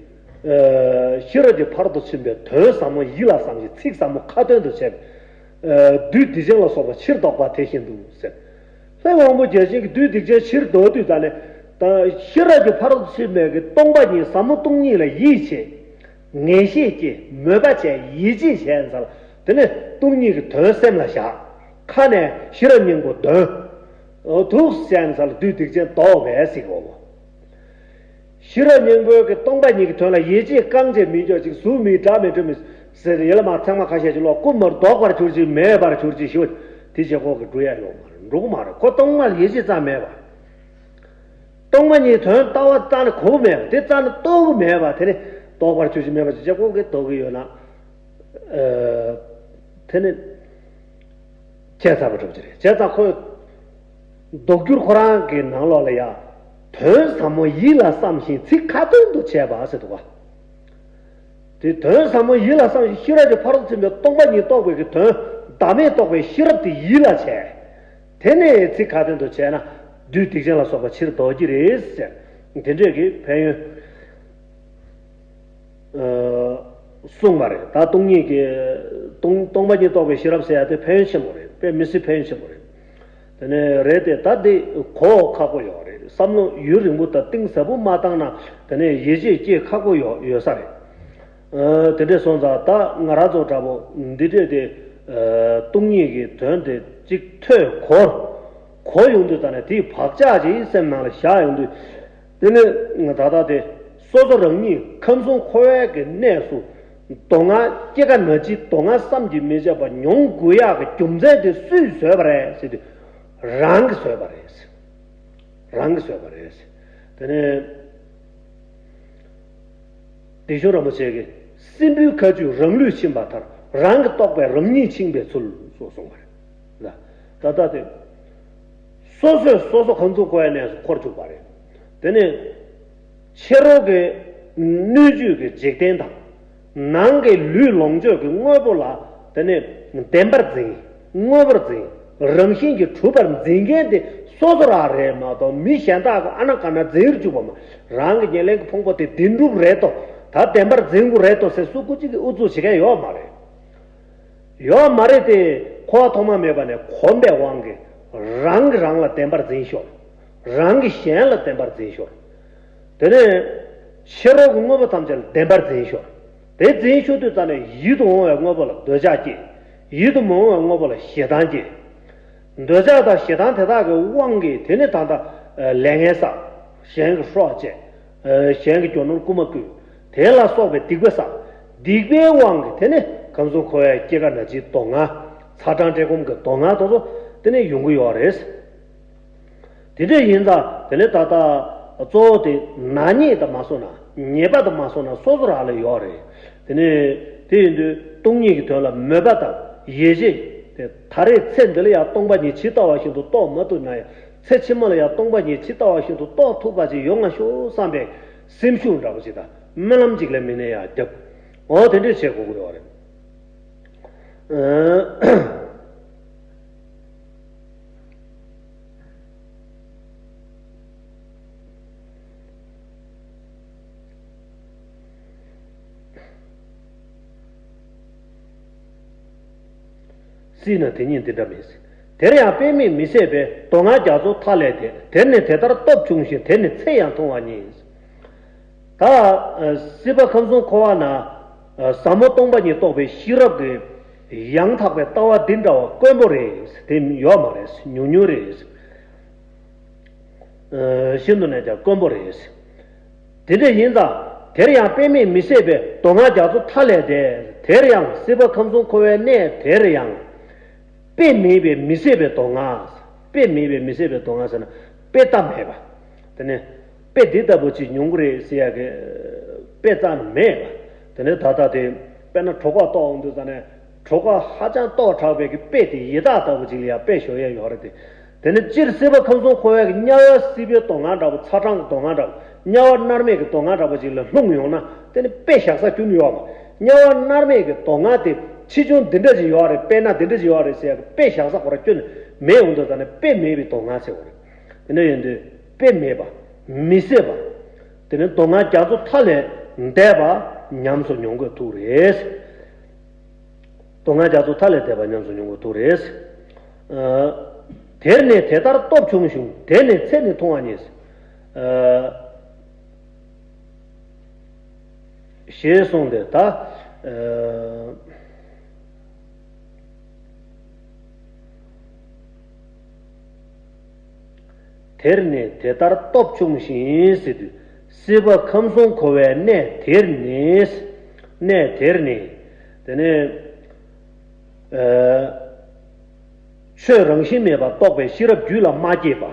ཤེས་རབ་ཀྱི་ཕ་རོལ་ཏུ་ཕྱིན་པའི་དོན་ཟབ་མོ་ཡིད་ལ་བསམ་ཞིང་ཚིག་ཟབ་མོ་ཁ་ཏོན་དུ་བྱས་པའི་བདུད་སྡིག་ཅན་ལ་སོགས་པ་ཕྱིར་བཟློག་པ་དེ་བཞིན་དུ་ཟེར། ལྷ་ཡི་དབང་པོ་བརྒྱ་བྱིན་གྱིས་བདུད་སྡིག་ཅན་ཕྱིར་བཟློག་དུས་ད་ནས་ད་ཤེས་རབ་ཀྱི་ཕ་རོལ་ཏུ་ཕྱིན་པའི་གི་སྟོང་པ་ཉིད་ཟབ་མོ་སྟོང་ཉིད་ལ་ཡིད་ཆེས། ངེས་ཤེས་སྐྱེས་མོས་པ་བྱས་ཡིད་ཆེས་བྱས་ཙང་དེ་ནས་སྟོང་ཉིད་ཀྱི་དོན་སེམས་ལ་བཞག་ཁ་ནས་ཤེས་རབ་སྙིང་པོ་འདོན། འོ་འདུག་སེ་བྱས་ཙང་བདུད་སྡིག་ཅན་བཟློག་པས་ཟེར་གོ། ཤེས་རབ་སྙིང་པོའི་གི་སྟོང་པ་ཉིད་ཀྱི་དོན་ལ་ཡིད་ཆེས་རྐང་རྗེས་མི་འཇོག་ཅིག་གཟུགས་མེད་སྒྲ་མེད་དྲི་མེད་ཟེར་ཡིད་ལ་མ་ཚང་མ་ཁ་ཤས་ཅིག་ལོག་རྐུ་མར་ལྡོག་པར་གྱུར་ཅིག་མེད་པར་གྱུར་ཅིག་ཞུ། དེ་བྱེད་ཁོག་གི་འགྲོ་ཡ་ཡོད་མ་རེད། འགྲོ་གི་མ་རེད། ཁོ་སྟོང་པ་ལ་ཡིད་ཆེས་ཙམ་མེད་པ། སྟོང་པ་ཉིད་དོན་ལྟ་བ་རྩ་ནས་གོ་གི་མེད་པ་དེ་རྩ་ནས་རྟོགས་གི་མེད་པ་དེ་ནི་ལྡོག་པར་གྱུར་ཅིག་མེད་པ་ཅིག་བྱེད་ཁོག་གི་ལྡོག་གི་ཡོད་ན། དེ་ནི་བྱས་ཚར་བ་གྲུབ་ཀྱི་རེད། བྱས་ཙང་ཁོས་ལྡོག་འགྱུར་ཁོ་རང་གི་ནང་ལོགས་ལ་ཡ་དོན་ཟབ་མོ་ཡིད་ལ་བསམ་ཞིང་ཚིག་ཁ་ཏོན་དུ་བྱས་པ་ཟེར་འདུག་བ། དེ་དོན་ཟབ་མོ་ཡིད་ལ་བསམ་ཞིང་ཤེས་རབ་ཀྱི་ཕ་རོལ་ཏུ་ཕྱིན་པའི་སྟོང་པ་ཉིད་རྟོགས་པའི་གི་དོན་བདག་མེད་རྟོགས་པའི་ཤེས་རབ་དེ་ཡིད་ལ་བྱས། དེ་ནས་ཚིག་ཁ་ཏོན་དུ་བྱས་ན་བདུད་སྡིག་ཅན་ལ་སོགས་པ་ཕྱིར་ལྡོག་གི་རེད་ཟེར། དེ་འདྲས་ཀྱི་ཕན་ཡོན། གསུངས་པ་རེད། ད་སྟོང་ཉིད་ཀྱི་སྟོང་སྟོང་པ་ཉིད་རྟོགས་པའི་ཤེས་རབ་ཟེར་ཡ་དེ་ཕན་ཡོན་ཆེན་པོ་རེད། དཔེ་མི་སྲིད་ཕན་ཡོན་ཆེན་པོ་རེད། དེ་ནས་རེད་དེ་ད་འདི་གོ་ཁག་པོ་ཡོད་རེད། བསམ་བློ་ཡུན་རིང་པོ་དང་གཏིང་ཟབ་པོ་མ་བཏང་ན་དེ་ནས་ཡིད་ཆེས་སྐྱེ་ཁག་པོ་ཡོད་ཡོད་ས་རེད། དེ་འདྲས་སོང་ཙང་ད་ང་རང་ཚོ་འདྲ་པོ་འདི་འདྲས་དེ་སྟོང་ཉིད་ཀྱི་དོན་དེ་གཅིག་ཐོས་གོ་གོ་ཡོང་དུས་ད་ནས་དེའི་བག་ཆགས་ཅིག་སེམས་ནང་ལ་བཞག་ཡོང་དུས། དེ་ནས་ད་ལྟ་དེ་སོ་སོ་རང་ཉིད་ཁམས་གསུམ་འཁོར་བའི་གི་གནས་སུ་སྡུག་བསྔལ་སྐྱེ་རྒ་ན་འཆི་སྡུག་བསྔལ་བསམ་གྱིས་མི་ཁྱབ་པ་མྱོང་དགོས་ཡག་གི་རྒྱུ་མཚན་དེ་སུས་བཟོས་པ་རེད་ཟེར་དུས་རང་གིས་བཟོས་པ་རེད། རང་གིས་བཟོས་པ་རེད། དེ་ནས་དེ་ཞུ་རིན་པོ་ཆེ་གིས་སྲིན་པོའི་ཁ་ཆུས་རང་ལུས་ཕྱིན་པ་ལྟར་རང་གི་རྟོག་པས་རང་ཉིད་ཕྱིན་པའི་ཚུལ་སོགས་གསུངས་པ་རེད། ད་ལྟ་དེ། སོ་སོས་སོ་སོ་ཁམས་གསུམ་འཁོར་བའི་གནས་སུ་འཁོར་བཅུག་པ་རེད། དེ་ནས་ཕྱི་རོལ་གྱི་སྣོད་བཅུད་ཀྱི་འཇིག་རྟེན་དང་། ནང་གི་ལུས་ལོངས་སྤྱོད་ཀྱི་དངོས་པོ་ལ་དེ་ནས་བདེན་པར་འཛིན། མངོན་པར་འཛིན། རང་བཞིན་གྱིས་གྲུབ་པར་འཛིན་མཁན་དེ་སོ་སོ་རང་རེད་མ་གཏོགས། མི་གཞན་དག་གིས་ཨ་ན་ག་ན་འཛིན་རུ་བཅུག་པ་མ། རང་གི་ཉེར་ལེན་གྱི་ཕུང་པོ་དེ་བདེན་གྲུབ་རེད་དོ། ད་བདེན་པར་འཛིན་དགོས་རེད་དོ་ཟེར་སུ་སྐུ་གཅིག་གིས་ཨུ་ཚུགས་བྱེད་མཁན་ཡོད་མ་རེད། ཡོད་མ་རེད་དེ། འཁོར་བ་ཐོག་མ་མེད་པ་ནས་གོམས་པའི་དབང་གིས་རང་གིས་རང་ལ་བདེན་པར་འཛིན་ཤོར། རང་གིས་གཞན་ལ་བདེན་པར་འཛིན་ཤོར། དེ་ནས་ཕྱི་རོལ་གྱི་དངོས་པོ་ཐམས་ཅད་ལ་བདེན་པར་འཛིན་ཤོར། དེ་འཛིན་ཤོར་དུས་ཙམ་ནས་ཡིད་དུ་འོང་བའི་དངོས་པོ་ལ་འདོད་ཆགས་སྐྱེ། ཡིད་དུ་མི་འོང་བའི་དངོས་པོ་ལ་ཞེ་སྡང་སྐྱེ། འདོད་ཆགས་དང་ཞེ་སྡང་དེ་དག་གི་དབང་གིས་དེ་ནས་ད་ལྟ་ལས་ངན་བསགས། གཞན་གྱི་སྲོག་བཅད། གཞན་གྱི་རྒྱུ་ནོར་རྐུ་མ་བརྐུས། དེ་ལ་སོགས་པའི་སྡིག་པ་བསགས། སྡིག་པའི་དབང་གིས་དེ་ནས་ཁམས་གསུམ་འཁོར་བའི་སྐྱེ་རྒ་ན་འཆིའི་སྡུག་བསྔལ། ཚ་གྲང་བཀྲེས་སྐོམ་གྱི་སྡུག་བསྔལ་དེ་ཚོ་དེ་ནས་ཡོང་གི་ཡོད་རེད། དེ་འདྲ་ཡིན་ཙང་དེ་ནས་ད་ལྟ་གཙོ་བོ་དེ་ནག་ཉེས་དང་མ་སོང་ན། ཉེས་པ་དང་མ་སོང་ན་སོ་སོ་རང་ལ་ཡོད་རེད། དེ་ནས་དེ་ཡིན་དུས་སྟོང་ཉིད་ཀྱི་དོན་ལ་མོས་པ་དང་ཡིད་ཆེས་དེ་ད་རེས་ཚེ་འདི་ལ་ཡང་སྟོང་པ་ཉིད་ཇི་ལྟ་བ་བཞིན་དུ་རྟོགས་མ་ཐུབ་ན་ཡང་། ཚེ་ཕྱི་མ་ལ་ཡང་སྟོང་པ་ཉིད་ཇི་ལྟ་བ་བཞིན་དུ་རྟོགས་ཐུབ་པ་ཅིག་ཡོང་ང་ཤོག་བསམ་པའི་སེམས་ཤུགས་འདྲ་པོ་ཅིག་དང་སྨོན་ལམ་ཅིག་ལས་མི་ནས་ཡང་རྒྱབ། འོ་དེ་འདྲས་བྱེད་དགོས་ཀྱི་ཡོད་རེད། སྲིད་ན་དེ་ཉིད་འདི་འདྲ་མིན། དེར་ཡང་དཔེ་མེད་མི་བཟད་པའི་སྡུག་བསྔལ་རྒྱ་མཚོ་མཐའ་ལས་འདས། དེར་ནི་དེ་ལྟར་སྟོབས་ཆུང་ཞིང་། དེར་ནི་ཚེ་ཡང་ཐུང་བ་ཉིད། ད་སྲིད་པ་ཁམས་གསུམ་འཁོར་བ་ན་ཟབ་མོ་སྟོང་པ་ཉིད་རྟོགས་པའི་ཤེས་རབ་ཀྱི་ཡང་དག་པའི་ལྟ་བ་འདི་འདྲ་བ་དཀོན་པོ་རེད། དེ་ཡོད་མ་རེད། ཉུང་ཉུང་རེད། ཤིན་ཏུ་ནས་ཀྱང་དཀོན་པོ་རེད། དེ་འདྲ་ཡིན་ཙང་དེར་ཡང་དཔེ་མེད་མི་བཟད་པའི་སྡུག་བསྔལ་རྒྱ་མཚོ་མཐའ་ལས་འདས། དེར་ཡང་སྲིད་པ་ཁམས་གསུམ་འཁོར་བའི་གནས་དེར་ཡང་དཔེ་མེད་པའི་མི་བཟད་པའི་སྡུག་བསྔལ། དཔེ་མེད་པའི་མི་བཟད་པའི་སྡུག་བསྔལ་ཟེར་ན་དཔེ་ལྟ་མེད་པ། དེ་ནས་དཔེ་འདི་ལྟ་བུ་ཅིག་མྱོང་གི་རེད་ཟེར་ཡ་གི་དཔེ་རྩ་ནས་མེད་པ། དེ་ནས་ད་ལྟ་དེ་དཔེར་ན་གྲོད་ཁོག་ལྟོགས་འོང་དུས་ཙ་ནས། གྲོད་ཁོག་ཧ་ཅང་ལྟོགས་དྲགས་པའི་གི་དཔེ་དེ་ཡི་དྭགས་ལྟ་བུ་ཅིག་ལ་ཡང་དཔེ་ཞོག་ཡས་ཡོད་རེད་དེ། དེ་ནི་སྤྱིར་སྲིད་པ་ཁམས་གསུམ་འཁོར་བའི་གི་དམྱལ་བའི་སྲིད་པའི་སྡུག་བསྔལ་འདྲ་བོ། ཚ་གྲང་གི་སྡུག་བསྔལ་འདྲ་བོ། དམྱལ་བ་མནར་མེད་ཀྱི་སྡུག་བསྔལ་འདྲ་བོ་ཅིག་ལ་ལྷུང་ཡོང་ན་དེ་ནི་དཔེ་བཞག་ས་ཁྱོན་ནས་ཡོད་མ། དམྱལ་བ་མནར་མེད་ཀྱི་སྡུག་བསྔལ་དེ་ཆེ་ཆུང་འདི་འདྲ་ཅིག་ཡོད་རེད། དཔེར་ན་འདི་འདྲ་ཅིག་ཡོད་རེད་ཟེར་ཡ་གི་དཔེ་བཞག་ས་ཁོ་རང་ཁྱོན་ནས་མེད་འོང་དུས་ཙ་ནས་དཔེ་མེད་པའི་སྡུག་བསྔལ་ཟེར་བ་རེད། དེ་འདྲ་ཡིན་དུས་དཔེ་མེད་པ། མི་བཟད་པ། དེ་ནི་སྡུག་བསྔལ་རྒྱ་མཚོ་མཐའ་ལས་འདས་པ་ཉམས་སུ་མྱོང་དགོས་ཐུག་རེད། སྡུག་བསྔལ་རྒྱ་མཚོ་མཐའ་ལས་འདས་པ་ཉམས་སུ་མྱོང་དགོས་ཐུག་རེད། ཨ། དེར་ནི་དེ་ལྟར་སྟོབས་ཆུང་ཞིང་། དེར་ནི་ཚེ་ནི་ཐུང་བ་ཉིད། ཨ། ཞེས་གསུངས་ཏེ་ད། ཨ། དེར་ནི་དེ་ལྟར་སྟོབས་ཆུང་ཞིང་ཟེར་དུས། སྲིད་པ་ཁམས་གསུམ་འཁོར་བའི་གནས་དེར་ནི། གནས་དེར་ནི། དེ་ནི། ཨ། ཆོས་རང་བཞིན་མེད་པར་རྟོགས་པའི་ཤེས་རབ་རྒྱུད་ལ་མ་སྐྱེས་པ།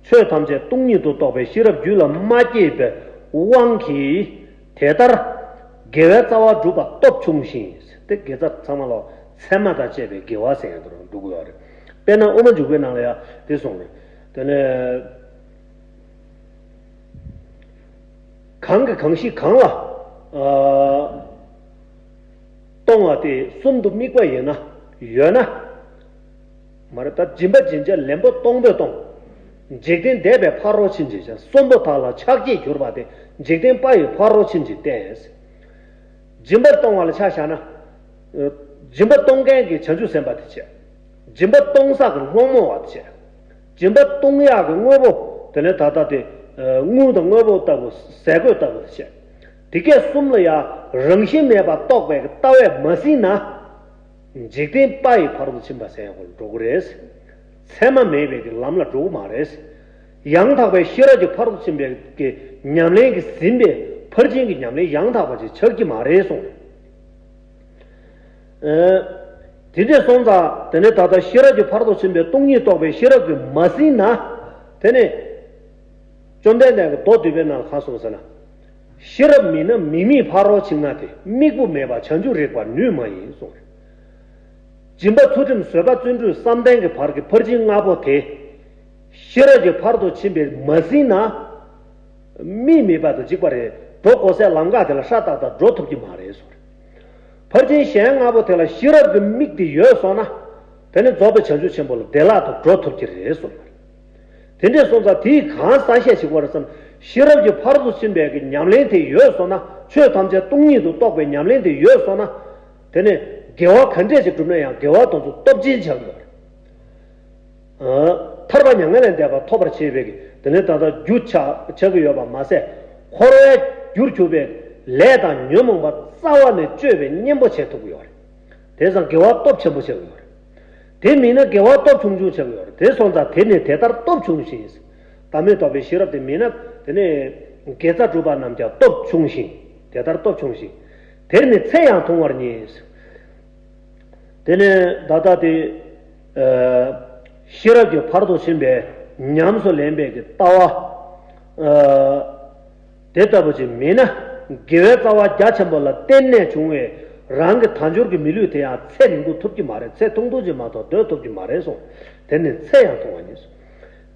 ཆོས་ཐམས་ཅད་སྟོང་ཉིད་དུ་རྟོགས་པའི་ཤེས་རབ་རྒྱུད་ལ་མ་སྐྱེས་པའི་དབང་གིས། དེ་ལྟར་དགེ་བའི་རྩ་བ་བསྒྲུབ་པ་སྟོབས་ཆུང་ཞིང་། དེ་དགེ་རྩ་ཚང་མ་ལོ་མཚན་མ་དང་བཅས་པའི་དགེ་བ་ཟེར་ཡ་དེ་རང་འགྲོ་གི་ཡོད་རེད། དཔེར་ན་དབུ་མ་འཇུག་པའི་ནང་ལ་ཡང་དེ་གསུངས་རེད། དེ་ནས་གང་གིས་གང་ཞིག་གང་ལ་ཨ་གཏོང་བ་དེ་གསུམ་དུ་དམིགས་པ་ཡིན་ན་ཡོད་ན། མ་རེད། ད་སྦྱིན་པ་སྦྱིན་བྱ་ལན་པོ་སྟོང་པོས་སྟོང་། འཇིག་རྟེན་འདས་པའི་ཕ་རོལ་ཕྱིན་ཅི་བྱ། གསོན་པོ་དག་ལ་ཕྱག་བགྱིས་གྱུར་པ་དེ་འཇིག་རྟེན་པ་ཡི་ཕ་རོལ་ཕྱིན་ཅི་སྟེ། སྦྱིན་པ་གཏོང་བ་ལ་ཆ་བཞག་ན། སྦྱིན་པ་གཏོང་མཁན་གྱི་བྱང་ཆུབ་སེམས་དཔའ་དེ་བྱས། སྦྱིན་པ་གཏོང་ས་གི་སློང་མོ་བ་དེ་བྱས། སྦྱིན་པ་གཏོང་ཡག་གི་དངོས་པོ་དེ་ནས་ད་ལྟ་དེ་དངུལ་དང་དངོས་པོ་ལྟ་བུ། ཟས་གོས་ལྟ་བུ་དེ་བྱས། དེ་སྐད་གསུམ་ལ་ཡང་རང་བཞིན་མེད་པར་རྟོགས་པའི་ལྟ་བས་མ་ཟིན་ན། འཇིག་རྟེན་པ་ཡི་ཕ་རོལ་ཏུ་ཕྱིན་པ་ཟེར་ཡག་ལ་འགྲོ་གི་རེད། མཚན་མ་མེད་པའི་གི་ལམ་ལ་འགྲོ་གི་མ་རེད། ཡང་དག་པའི་ཤེས་རབ་ཀྱི་ཕ་རོལ་ཏུ་ཕྱིན་པའི་གི་ཉམས་ལེན་གྱིས་ཟིན་པའི་ཕར་ཕྱིན་གྱི་ཉམས་ལེན་ཡང་དག་པ་ཅིག་ཆགས་ཀྱི་མ་རེད་གསུངས། ཨ། དེ་འདྲས་སོང་ཙང་དེ་ནས་ད་ལྟ་ཤེས་རབ་ཀྱི་ཕ་རོལ་ཏུ་ཕྱིན་པའི་སྟོང་ཉིད་རྟོགས་པའི་ཤེས་རབ་ཀྱིས་མ་ཟིན་ན། དེ་ནས་བཅོམ་ལྡན་འདས་ཀྱིས་མདོ་སྡུད་པའི་ནང་ལ་གང་གསུངས་ཟེར་ན། ཤེས་རབ་མེད་ན་མིག་མེད་ཕ་རོལ་ཕྱིན་ན་སྟེ། མིག་སྤུ་མེད་པར་བྱང་ཆུབ་རིག་པར་ནུས་མ་ཡིན་གསུངས། སྦྱིན་པ་ཚུལ་ཁྲིམས་བཟོད་པ་བརྩོན་འགྲུས་བསམ་གཏན་གྱི་བར་གྱི་ཕར་ཕྱིན་ལྔ་པོ་དེ། ཤེས་རབ་ཀྱི་ཕ་རོལ་ཏུ་ཕྱིན་པས་མ་ཟིན་ན། མིག་མེད་པ་དང་འཇིག་པ་རེད། འགྲོ་དགོས་སའི་ལམ་ཁ་དེ་ལ་ཧྲ་ཏག་ཏག་འགྲོ་ཐུབ་ཀྱི་མ་རེད་གསུངས། ཕར་ཕྱིན་གཞན་ལྔ་པོ་དེ་ལ་ཤེས་རབ་ཀྱི་མིག་དེ་ཡོད་སོང་ན། དེ་ནི་རྫོགས་པའི་བྱང་ཆུབ་ཆེན་པོ་ལ་བདེ་བླག་ཏུ་འགྲོ་ཐུབ་ཀྱི་རེད་གསུངས་པ་རེད། དེ་འདྲས་སོང་ཙང་དེའི་གང་ཟག་བཤད་ཞིག་བར་ཙམ་ཤེས་རབ་ཀྱི་ཕ་རོལ་ཏུ་ཕྱིན་པའི་གི་ཉམས་ལེན་དེ་ཡོད་སོང་ན། ཆོས་ཐམས་ཅད་སྟོང་ཉིད་དུ་རྟོགས་པའི་ཉམས་ལེན་དེ་ཡོད་སོང་ན། དེ་ནི་དགེ་བ་ག་འདྲས་ཅིག་བསྒྲུབས་ན་ཡང་དགེ་བ་དེ་ཚོ་སྟོབས་ཆེན་ཆགས་ཀྱི་ཡོད་རེད། ཐར་པ་མྱ་ངན་ལས་འདས་པ་ཐོབ་པར་བྱེད་པའི་གི་དེ་ནི་ད་ལྟ་རྒྱུ་ཆགས་ཆགས་ཀྱི་ཡོད་པ་མ་ཟད། འཁོར་བའི་རྒྱུར་གྱུར་པའི་ལས་དང་ཉོན་མོངས་པ་རྩ་བ་ནས་གཅོད་པའི་གཉེན་པོ་བྱེད་ཐུབ་ཀྱི་ཡོད་རེད། དེ་ཙང་དགེ་བ་སྟོབས་ཆེན་པོ་ཆགས་ཀྱི་ཡོད་རེད། དེ་མིན་ན་དགེ་བ་སྟོབས་ཆུང་ཆུང་ཆགས་ཀྱི་ཡོད་རེད། དེ་སོང་ཙང་དེ་ནི་དེ་ལྟར་སྟོབས་ཆུང་ཞིང་། བདག་མེད་རྟོགས་པའི་ཤེས་རབ་དེ་མིན་ན་དེ་ནི་དགེ་རྩ་སྒྲུབ་པ་རྣམས་ཀྱང་སྟོབས་ཆུང་ཞིང་། དེ་ལྟར་སྟོབས་ཆུང་ཞིང་། དེར་ནི་ཚེ་ཡང་ཐུང་བར་ངེས། དེ་ནས་ད་ལྟ་དེ། ཤེས་རབ་ཀྱི་ཕ་རོལ་ཏུ་ཕྱིན་པའི་ཉམས་སུ་ལེན་པའི་གི་ལྟ་བ། དེ་ལྟ་བུ་ཅིག་མིན་ན། དགེ་བའི་རྩ་བ་རྒྱ་ཆེན་པོ་ལ་བརྟེན་ནས་བྱུང་བའི་རང་གི་དལ་འབྱོར་གྱི་མི་ལུས་དེ་ཡང་ཚེ་རིང་པོ་ཐུབ་ཀྱི་མ་རེད། ཚེ་ཐུང་ཐུང་ཅིག་མ་གཏོགས་སྡོད་ཐུབ་ཀྱི་མ་རེད་གསུངས། དེ་ནི་ཚེ་ཡང་ཐུང་བ་ཡིན་གསུངས།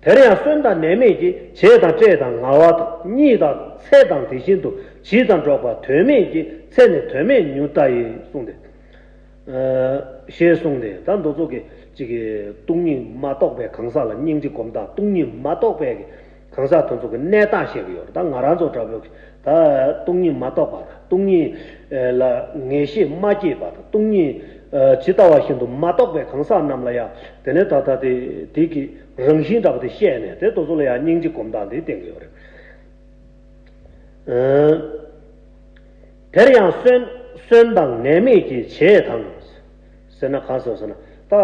དེར་ཡང་གསོན་དང་ནད་མེད་ཀྱི་བྱད་དང་བཀྲེས་དང་ངལ་བ་དང་གཉིད་དང་འཚེ་དང་དེ་བཞིན་དུ་བྱིས་དང་འགྲོགས་པ་དོན་མེད་ཀྱི་ཚེ་ནི་དོན་མེད་ཉུང་ལྟ་ཡི་གསུངས་ཏེ། ཞེས་གསུངས་ཏེ། ད་མདོ་ཚོགས་ཀྱི་ཅིག་གི་སྟོང་ཉིད་མ་རྟོགས་པའི་གང་ཟག་ལ་སྙིང་རྗེ་སྒོམ་སྟངས། སྟོང་ཉིད་མ་རྟོགས་པའི་གང་ཟག་དེ་ཚོ་གི་གནས་སྟངས་བཤད་ཀྱི་ཡོད་རེད། ད་ང་རང་ཚོ་འདྲ་པོ་ད་སྟོང་ཉིད་མ་རྟོགས་པ་དང་། སྟོང་ཉིད་ལ་ངེས་ཤེས་མ་སྐྱེས་པ་དང་། སྟོང་ཉིད་ཇི་ལྟ་བ་བཞིན་དུ་མ་རྟོགས་པའི་གང་ཟག་རྣམས་ལ་ཡང་དེ་ནས་ད་ལྟ་དེ་དེ་གི་རང་བཞིན་འདྲ་པོ་དེ་བཤད་ནས། དེ་དེ་ཚོ་ལ་ཡང་སྙིང་རྗེ་སྒོམ་སྟངས་དེ་བསྟན་གྱི་ཡོད་རེད། དེར་ཡང་གསོན་གསོན་དང་ནད་མེད་ཀྱི་བྱད་དང་། ཟེར་ན་གང་ཟེར་ཟེར་ན་ད།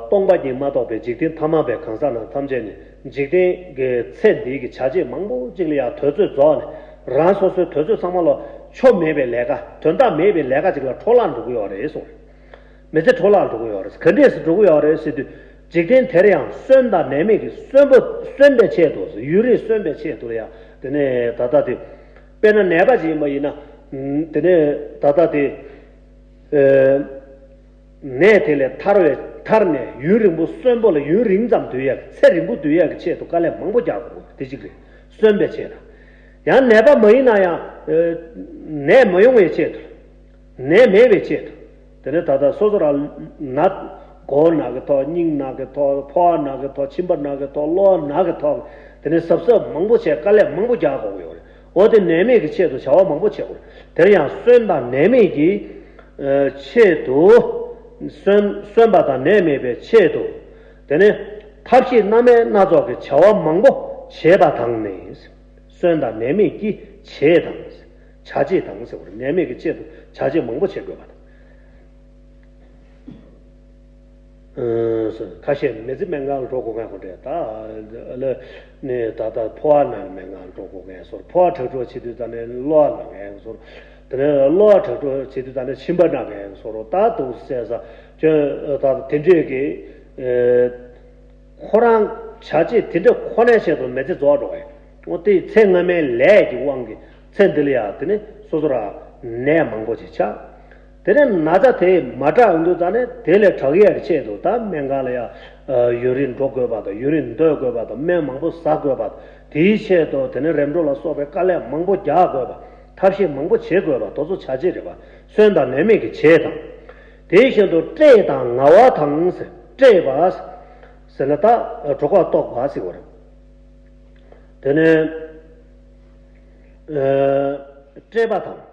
སྟོང་པ་ཉིད་མ་རྟོགས་པའི་འཇིག་རྟེན་ཐ་མལ་པའི་གང་ཟག་རྣམས་ཐམས་ཅད་ནི་འཇིག་རྟེན་གྱི་ཚེ་འདིའི་གི་བྱ་བྱེད་མང་པོ་ཅིག་ལ་ཡང་དུས་ཚོད་རྫོགས་ནས། རང་སོ་སོའི་དུས་ཚོད་ཚང་མ་ལ་ཆོ་མེད་པའི་ལས་ཀ། དོན་དག་མེད་པའི་ལས་ཀ་ཅིག་ལ་འཕྲོ་བརླག་འགྲོ་གི་ཡོད་རེད་གསུངས། མི་ཚེ་འཕྲོ་བརླག་འགྲོ་གི་ཡོད་རེད། ག་འདྲས་སེ་འགྲོ་གི་ཡོད་རེད་ཟེར་དུས། འཇིག་རྟེན་དེར་ཡང་གསོན་དང་ནད་མེད་ཀྱི་གསོན་པོ་གསོན་པའི་ཆེད་དུ། ཡུན་རིང་གསོན་པའི་ཆེད་དུ་ལ་ཡང་དེ་ནས་ད་ལྟ་དེ། དཔེར་ན་ནད་པ་ཅིག་ཡིན་པ་ཡིན་ན། དེ་ནས་ད་ལྟ་དེ། ནད་དེ་ལས་ཐར་བའི་ཐར་ནས་ཡུན་རིང་པོ་གསོན་པོ་ལ་ཡུན་རིང་ཙམ་སྡོད་ཡག་ཚེ་རིང་པོ་སྡོད་ཡག་གི་ཆེད་དུ་དཀའ་ལས་མང་པོ་རྒྱག་དགོས། དེ་གཅིག་རེད། གསོན་པའི་ཆེད་དང་། ཡང་ནད་པ་མ་ཡིན་ན་ཡང་། ནད་མ་ཡོང་བའི་ཆེད་དུ། ནད་མེད་པའི་ཆེད་དུ། དེ་ནས་ད་ལྟ་སོ་སོ་རང་ན། མགོ་ན་གི་ཐོག་སྙིང་ན་གི་ཐོག་ཕོ་བ་ན་གི་ཐོག་མཆིན་པ་ན་གི་ཐོག་གློ་བ་ན་གི་ཐོག་དེ་ནས་གཟབ་གཟབ་མང་པོ་བྱས། དཀའ་ལས་མང་པོ་རྒྱག་དགོས་ཀྱི་ཡོད་རེད། འོ་དེ་ནད་མེད་ཀྱི་ཆེད་དུ་བྱ་བ་མང་པོ་བྱེད་དགོས་རེད། དེར་ཡང་གསོན་དང་ནད་མེད་ཀྱི་ཆེད་དུ། གསོན་གསོན་པ་དང་ནད་མེད་པའི་ཆེད་དུ། དེ་ནས་ཐབས་ཤེས་སྣ་མིན་སྣ་ཚོགས་ཀྱི་བྱ་བ་མང་པོ་བྱེད་པ་དང་ནི། གསོན་དང་ནད་མེད་ཀྱི་བྱེད་དང་། བྱ་བྱེད་དང་ཟེར་བ་རེད། ནད་མེད་ཀྱི་ཆེད་དུ་བྱ་བྱེད་མང་པོ་བྱེད་དགོས་པ་དང་། ཁ་ཤས་མི་ཚེ་སྨན་ཁང་ལ་འགྲོ་དགོས་མཁན་ཁོ་འདྲས། ད་ལ་ནི་ད་ལྟ་ཕོ་བ་ན་ནི་སྨན་ཁང་ལ་འགྲོ་དགོས་མཁན་བཟོ་འདྲ། ཕོ་བ་དྲག་དྲག་བྱེད་དུས་ད་ནི་གློ་བ་ན་མཁན་བཟོ་འདྲ། དེ་ནས་གློ་བ་དྲག་དྲག་བྱེད་དུས་ད་ནི་མཆིན་པ་ན་མཁན་བཟོ་འདྲ། ད་འདུག་ཟེར་ས་ཁྱོད་ད་དེ་འདྲས་ཀྱི། ཁོ་རང་བྱ་བྱེད་དེ་འདྲ་ཁོ་ནའི་ཆེད་དུ་མི་ཚེ་རྫོགས་འགྲོ་བས། འོ་དེ་ཚེ་སྔ་མའི་ལས་ཀྱི་དབང་གིས་ཚེ་འདི་ལ་ཡང་དེ་ནི་སོ་སོ་རང་ནད་མང་པོ་ཅིག་ཆགས། དེ་ནས་ན་ཚ་དེ་མ་དྲག་ཡོང་དུས་ད་ནི་དེ་ལས་དྲག་ཡས་ཀྱི་ཆེད་དུ་ད་སྨན་ཁང་ལ་ཡང་ཡུན་རིང་འགྲོ་དགོས་པ་དང་། ཡུན་རིང་སྡོད་དགོས་པ་དང་། སྨན་མང་པོ་ཟ་དགོས་པ་དང་། དེའི་ཆེད་དུ་དེ་ནི་རིམ་གྲོ་ལ་སོགས་པའི་དཀའ་ལས་མང་པོ་རྒྱག་དགོས་པ། ཐབས་ཤེས་མང་པོ་བྱེད་དགོས་པ། དེ་ཚོ་བྱ་བྱེད་རེད་པ། གསོན་དང་ནད་མེད་ཀྱི་བྱེད་དང་། དེ་བཞིན་དུ་བཀྲེས་དང་ངལ་བ་དང་ཟེར། བཀྲེས་པ་ཟེར་ན་ད་གྲོད་ཁོག་ལྟོགས་པ་ཟེར་བ་རེད། དེ་ནས་ཨ་བཀྲེས་པ་དང་